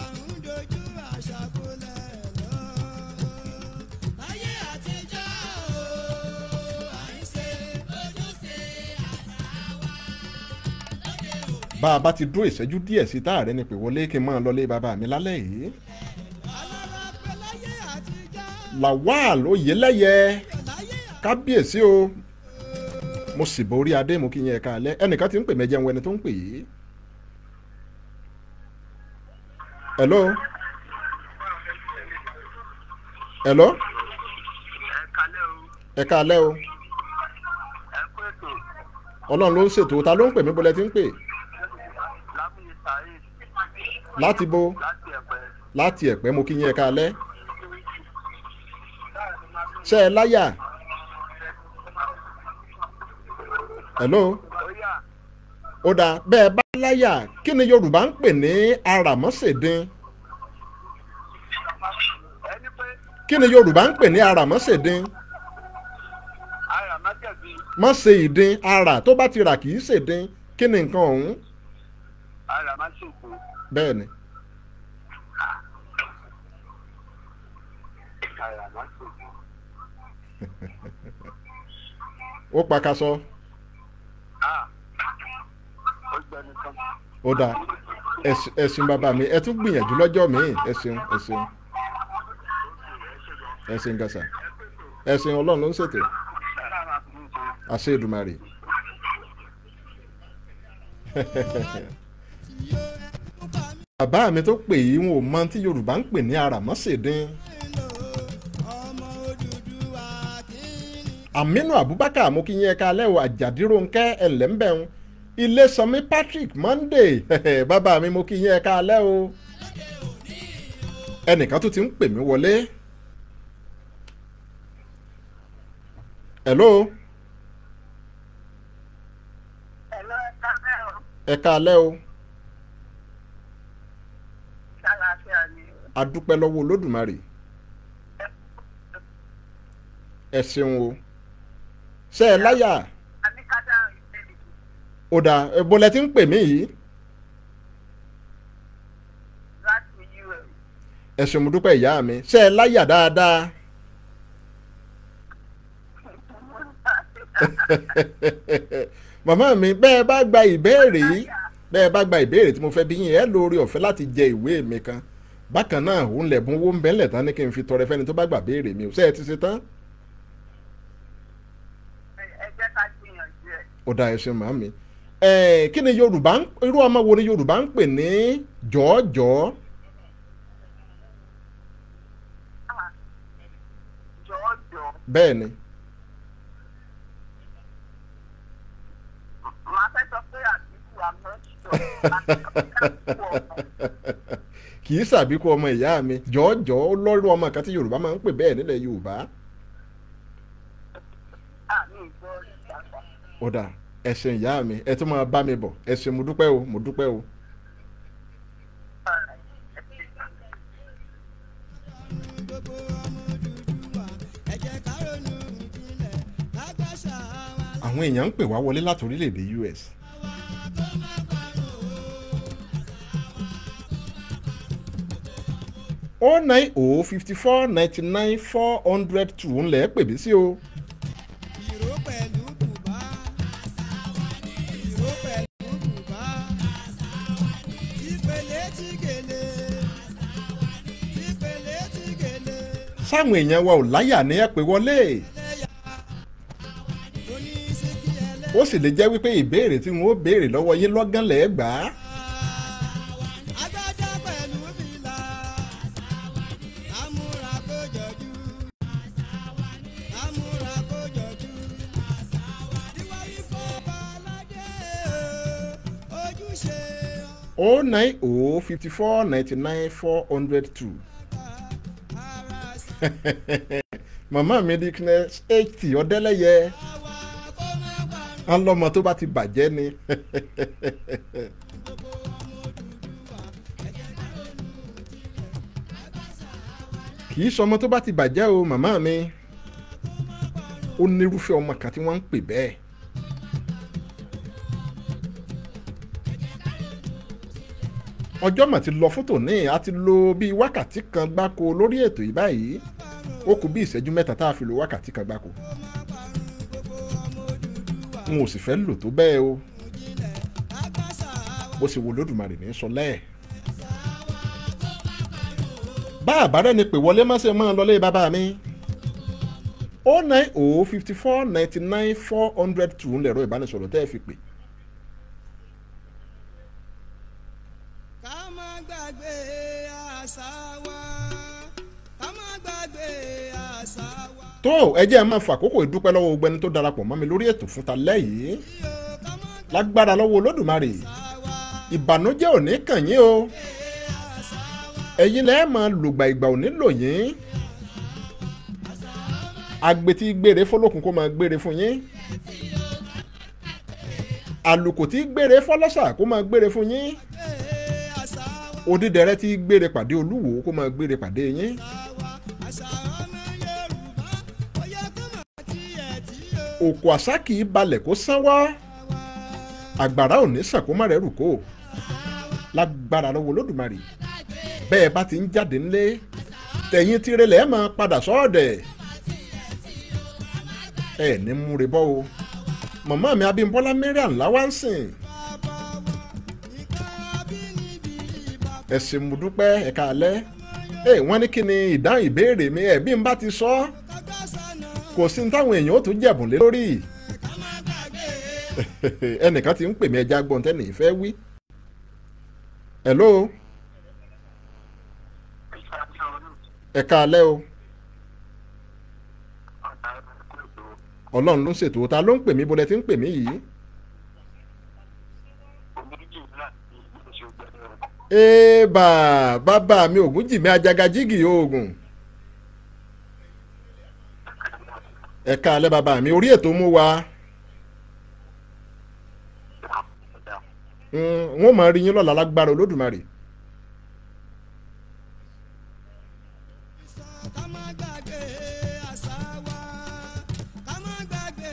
Àrùn dojú àṣà bolẹ̀ lọ. Ayé àtijọ́ o, à ń ṣe Ojúṣe àṣà wa lóde òní. Bá a bá ti dúró ìṣẹ́jú díẹ̀ sí táàrẹ́ ni pè wọlé kí n máa lọlé bàbá mi lálẹ́ yìí. Alára pé láyé àtijọ́, Lawal Oyelẹ́yẹ, láyé kábíyèsí o, mo sì borí adé, mo kí yẹn ẹ̀ka alẹ́. Ẹnìkan ti ń pè mẹ́jẹ̀ ń wọ ẹni tó ń pè yìí. Hello, hello. Ẹ kalẹ́ o. Ẹ̀ka alẹ́ o. Ẹ kú ètò. Ọlọ́run ló ń ṣètò. Ta ló ń pè mí? Bọ́lẹ̀ tí ń pè? Lámúyẹ Saheed. Láti bo? Láti Ẹ̀pẹ́. Láti Ẹ̀pẹ́, mo kí yín ẹ̀ka alẹ́. Ṣé ẹ láyà? Hello. Ó yá. Ó dáa, bẹ́ẹ̀ bá láyà, kí ni Yorùbá ń pè ní àràmọ́sèdín? Ẹni pé? Kí ni Yorùbá ń pè ní àràmọ́sèdín? Ara má jẹ̀bi. Má ṣe ìdín, ara tó bá ti rà kì í ṣèdín. Kí ni nǹkan ọ̀hún? Ara má ṣòfò. Bẹ́ẹ̀ ni. Ara má ṣòfò. Ó pakasọ. Ah, ó gbẹnu tán. Ó dáa, ẹ ṣeun bàbá mi, ẹ tún gbìyànjú lọ́jọ́ míì. Ẹ ṣeun, ẹ ṣeun, ẹ ṣeun gàṣà, ẹ ṣeun. Ọlọ́run ló ń ṣètò. Ara má fi ń ṣe. Àṣẹ Èdùmàrè. Tí ó ẹkún pa mí Bàbá mi tó pè yìí, wọn ò mọ tí Yorùbá ń pè ní àràmọ́sèdín. lò, ọmọ Odùduwà kí ni. Aminu Abubakar, mo kí yín ẹ̀ka alẹ́ o. Àjàdírónkẹ́ ẹlẹ́mbẹ̀ún, Ilésànmí Patrick Monday, bàbá mi, mo kí yín ẹ̀ka alẹ́ o. Ẹnìkan tó ti ń pè mí wọlé. Hello. Hello, ẹ káalẹ́ o. Ẹ káalẹ́ o. Ṣàlàáfíà ni. A dúpẹ́ lọ́wọ́ Olódùmarè. Ẹ ṣeun o. Ṣé ẹ láyà? Àníkádá ìbéèrè. Ó dáa, ebo lẹ ti ń pè mí yìí. Láti US. Ẹ ṣeun, mo dúpẹ́ ìyá mi. Ṣé ẹ láyà dáadáa? Màmá mi, bẹ́ẹ̀ bá gba ìbéèrè yìí, bẹ́ẹ̀ bá gba ìbéèrè tí mo fẹ́ bí yín, ẹ lórí ọ̀fẹ́ láti jẹ ìwé mi kan. Bákan náà, òun lẹ̀bùn owó ń bẹ́lẹ̀ tán ní kí n fi tọrẹ fẹ́ni tó bá gbà béèrè mi. Ṣé ẹ ti ṣe tán? Ẹ jẹ́ ká gbìyànjú ẹ̀. Ó dáa, ẹ ṣeun màmí. Kí ni Yorùbá, irú ọmọ wo ni Yorùbá ń pè ní jọ̀ọ́jọ̀ọ́? Jọ̀ọ́jọ̀ọ́. Bẹ́ẹ̀ ni. Màá fẹ́ sọ pé àbíkú àmọ́ṣọ́. Kì í ṣàbíkú ọmọ ìyá mi. Jọ̀ọ́jọ̀ọ́ ó lọ́rú ọmọ kan tí Yorùbá máa ń pè bẹ́ẹ̀ nílẹ̀ Yorùbá. Ó dáa, ẹ ṣeun ìyá mi, ẹ tún máa bá mi bọ̀. Ẹ ṣeun, mo dúpẹ́ o, mo dúpẹ́ o. Àwọn èèyàn ń pè wá wọlé láti orílẹ̀-èdè US. 090 54 99 402 ńlẹ̀ pè mí sí o. Ìró pẹ̀lú bùbá. Ìró pẹ̀lú bùbá. Tìpele tìgèlè. Tìpele tìgèlè. Sáwọn èèyàn wa ò láyà ní ẹ pè wọlé. Ẹlẹ́yà. Oníṣíkí ẹlẹ́yà. Ó sì lè jẹ́ wípé ìbéèrè tí wọ́n ó béèrè lọ́wọ́ yín lọ́gán lẹ́ẹ̀ gbà á. Agbádá pẹ̀lú fìlà. Amúra kó jọjú. Amúra kó jọjú. Ìwà ìfọ̀bà aládé o, ojúṣe 090 54 99 402. ara sí Màmá mi Dickness 80 Ọ̀dẹ́lẹ́yẹ wa kó má parun. ọlọ́mọ tó bá ti bàjẹ́ ni. Gbogbo ọmọ Odùduwà, ẹ jẹ́ ká ronú jinlẹ̀, ká gbàṣà wa Kì í sọmọ tó bá ti bàjẹ́ o màmá mi. Ó nírúfẹ́ ọmọ kan tí wọ́n ń pè bẹ́ẹ̀. Ọjọ́ mà ti lọ fún tòní, a ti lò bíi wákàtí kan gbáko lórí ètò yìí báyìí. Ó kù bí ìṣẹ́jú 3 tá a fi lo wákàtí kan gbáko. kó má parun. Gbogbo ọmọ Odùduwà, N ò sì fẹ́ lò tó bẹ́ẹ̀ o. jinlẹ̀, ká gbàṣà wa. Bó ṣe wo Olódùmarè ní sọ lẹ́ẹ̀. Bá àbárẹ́ ni pè wọlé má ṣe máa lọlé bàbá mi. 090 54 99 402 ń lẹ̀rọ ìbánisọ̀rọ̀ tẹ́ ẹ fi pè. Ká má gbàgbé àṣà wa, ká má gbàgbé àṣà wa. Tó ẹ jẹ́ ẹ máa fàkókò ìdúpẹ́ lọ́wọ́ gbogbo ẹni tó darapọ̀ mọ́ mi lórí ètò fún ta lẹ́yìn. Yóò ká má gbàgbé Lágbára lọ́wọ́ Olódùmarè, àṣà wa, ìbànújẹ́ ò ní kàn yín o. àṣà wa. Ẹ̀yin lẹ́ẹ̀ máa lògbà ìgbà ò ní lò yín. Agbe tí gbére fọlọ́kun kó máa gbére fún yín. Àlùkò tí gbére fọlọ́ṣà kó máa gbére fún yín. Àṣà wa, Odídẹrẹ́ tí gbére pàdé Olúwo kó máa gbére pàdé yín. àṣà wa, àṣà ọmọ Yorùbá, ó yẹ kó má tiẹ̀ tí o. Òkò àṣà kì í balẹ̀ kó sán wá. Àgbàrá ò ní sàn kó má rẹ́rù kó. Lágbára lọ́wọ́ Olódùmarè. Bẹ́ẹ̀ bá ti ń jáde ńlé, tẹ̀yìn tirẹ̀lẹ̀ ẹ̀ máa padà sọ́ọ̀dẹ̀. Ẹ ní múre bọ́ o. Màmá mi Abímbọ́lá Mariam Láwánsìn. Bàbá wa, nǹkan abínibí bàbá Ẹ ṣé, mo dúpẹ́, ẹ káalẹ́. Ẹ wọ́n ní kí ni ìdáhùn ìbéèrè mi, ẹ̀ bí n bá ti sọ ọ́, ká gbàṣà náà, kò sí ní táwọn èèyàn ó tún jẹ̀bùn lé lórí. ká má gbàgbé. Ẹnìkan ti ń pè mí, ẹja gbọ́n tẹ́nì ìfẹ́ wí. Hello, ẹ káalẹ́ o. Ọlọ́run ló ń ṣètò. Ta ló ń pè mí, bọ́lẹ̀ tí ń pè mí yìí? Ébà bàbá mi Ògúnjìmí Ajagajigi oògùn. Ẹ káalẹ́ bàbá mi, orí ètò mú wa. Wọ́n máa rí yín lọ́la lágbára Olódùmarè. Ká má gbàgbé àṣà wa, ká má gbàgbé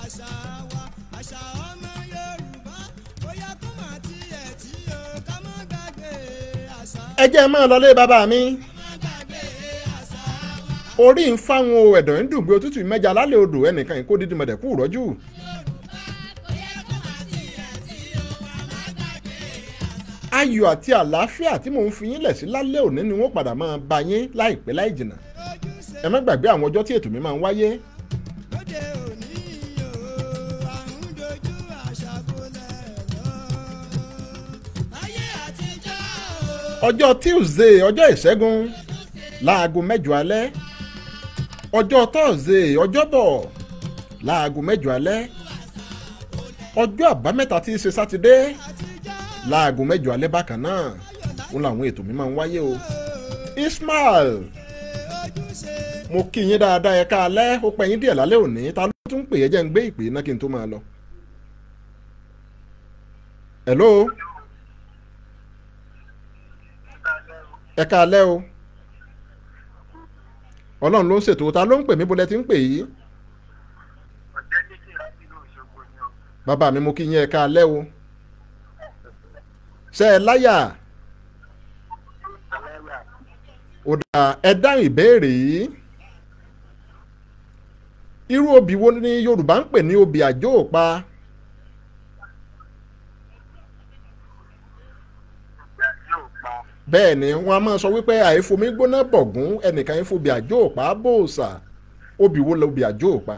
àṣà wa, àṣà ọmọ Yorùbá, bóyá kó má tiẹ̀ tí o, ká má gbàgbé àṣà. Ẹ jẹ́ máa lọlé bàbá mi. Má gbàgbé àṣà wa. Orí ń fáwọn o, ẹ̀dọ̀ ń dùn bí òtútù mẹ́ja lálẹ́ odò, ẹnìkan ìkó dídí mọ̀dẹ̀kú rọ́jú. Ayọ̀ àti àlàáfíà tí mò ń fi yín lẹ̀ sí lálẹ́ òní ni wọ́n padà máa bá yín láìpẹ́ láì jìnnà. Ẹ má gbàgbé àwọn ọjọ́ tí ètò mi máa ń wáyé. Lóde òní o, àrùn dojú àṣà bolẹ̀ lọ. Ayé àtijọ́ o. Ọjọ́ Tuesday, ọjọ́ ìṣẹ́gun, láago 8 alẹ́. Ọjọ́ Thursday, ọjọ́bọ̀, láago 8 alẹ́. Ọjọ́ àbámẹ́ta tí í ṣe Sátidé, láago 8 alẹ́ bákan náà òun làwọn ètò mi máa ń wáyé o. Ismail, mo kí yín dáadáa, ẹ káalẹ́, ó pẹ́ yín díẹ̀ lálẹ́ òní. Ta ló tún pè é? Jẹ́ ń gbé ìpè náà kí n tó máa lọ. Hello, ẹ káalẹ́ o. Ọlọ́run ló ń ṣètò. Ta ló ń pè mí? Bó lẹ ti ń pè yìí? Bàbá mi, mo kí yín, ẹ káalẹ́ o. Ṣé ẹ láyà? Ó dáa, ẹ dáhùn ìbéèrè yìí. Irú obì wo ni Yorùbá ń pè ní obì àjóòpa? Bẹ́ẹ̀ ni, wọ́n a máa sọ wípé àìfomi gbóná bọ̀gún, ẹnìkan ìfobì àjóòpa bòòsà. Obì wo lobì àjóòpa?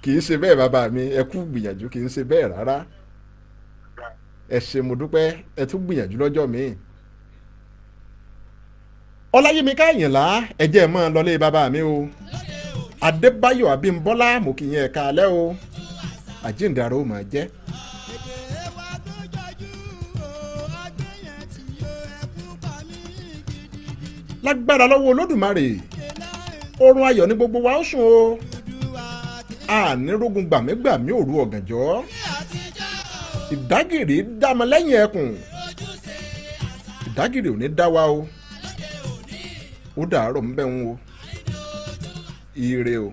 Kì í ṣe bẹ́ẹ̀ bàbá mi, ẹ kú gbìyànjú, kì í ṣe bẹ́ẹ̀ rárá. Ẹ ṣé, mo dúpẹ́, ẹ tún gbìyànjú lọ́jọ́ míì. Ọláyímíká Àyìnlá, ẹ jẹ́ ẹ máa lọlé bàbá mi o. Adébáyọ̀ Abímbọ́lá, mo kì í yẹn, ẹ̀ka alẹ́ o. Àjíǹde ara ó máa jẹ́. Èdè wa tó jọjú o, àgbẹ̀yẹn tí o, ẹkú pa mí gidigidi. Lágbára lọ́wọ́ Olódùmarè, oorun ayọ̀ ní gbogbo wa ó sùn o. Ànírógun gbàmígbàmí òru ọ̀gànjọ́, ìdágìrì dámọ lẹ́yìn ẹkùn, ìdágìrì ò ní dá wa o. Ó dàárọ̀ ń bẹ̀ ń o. Ire o.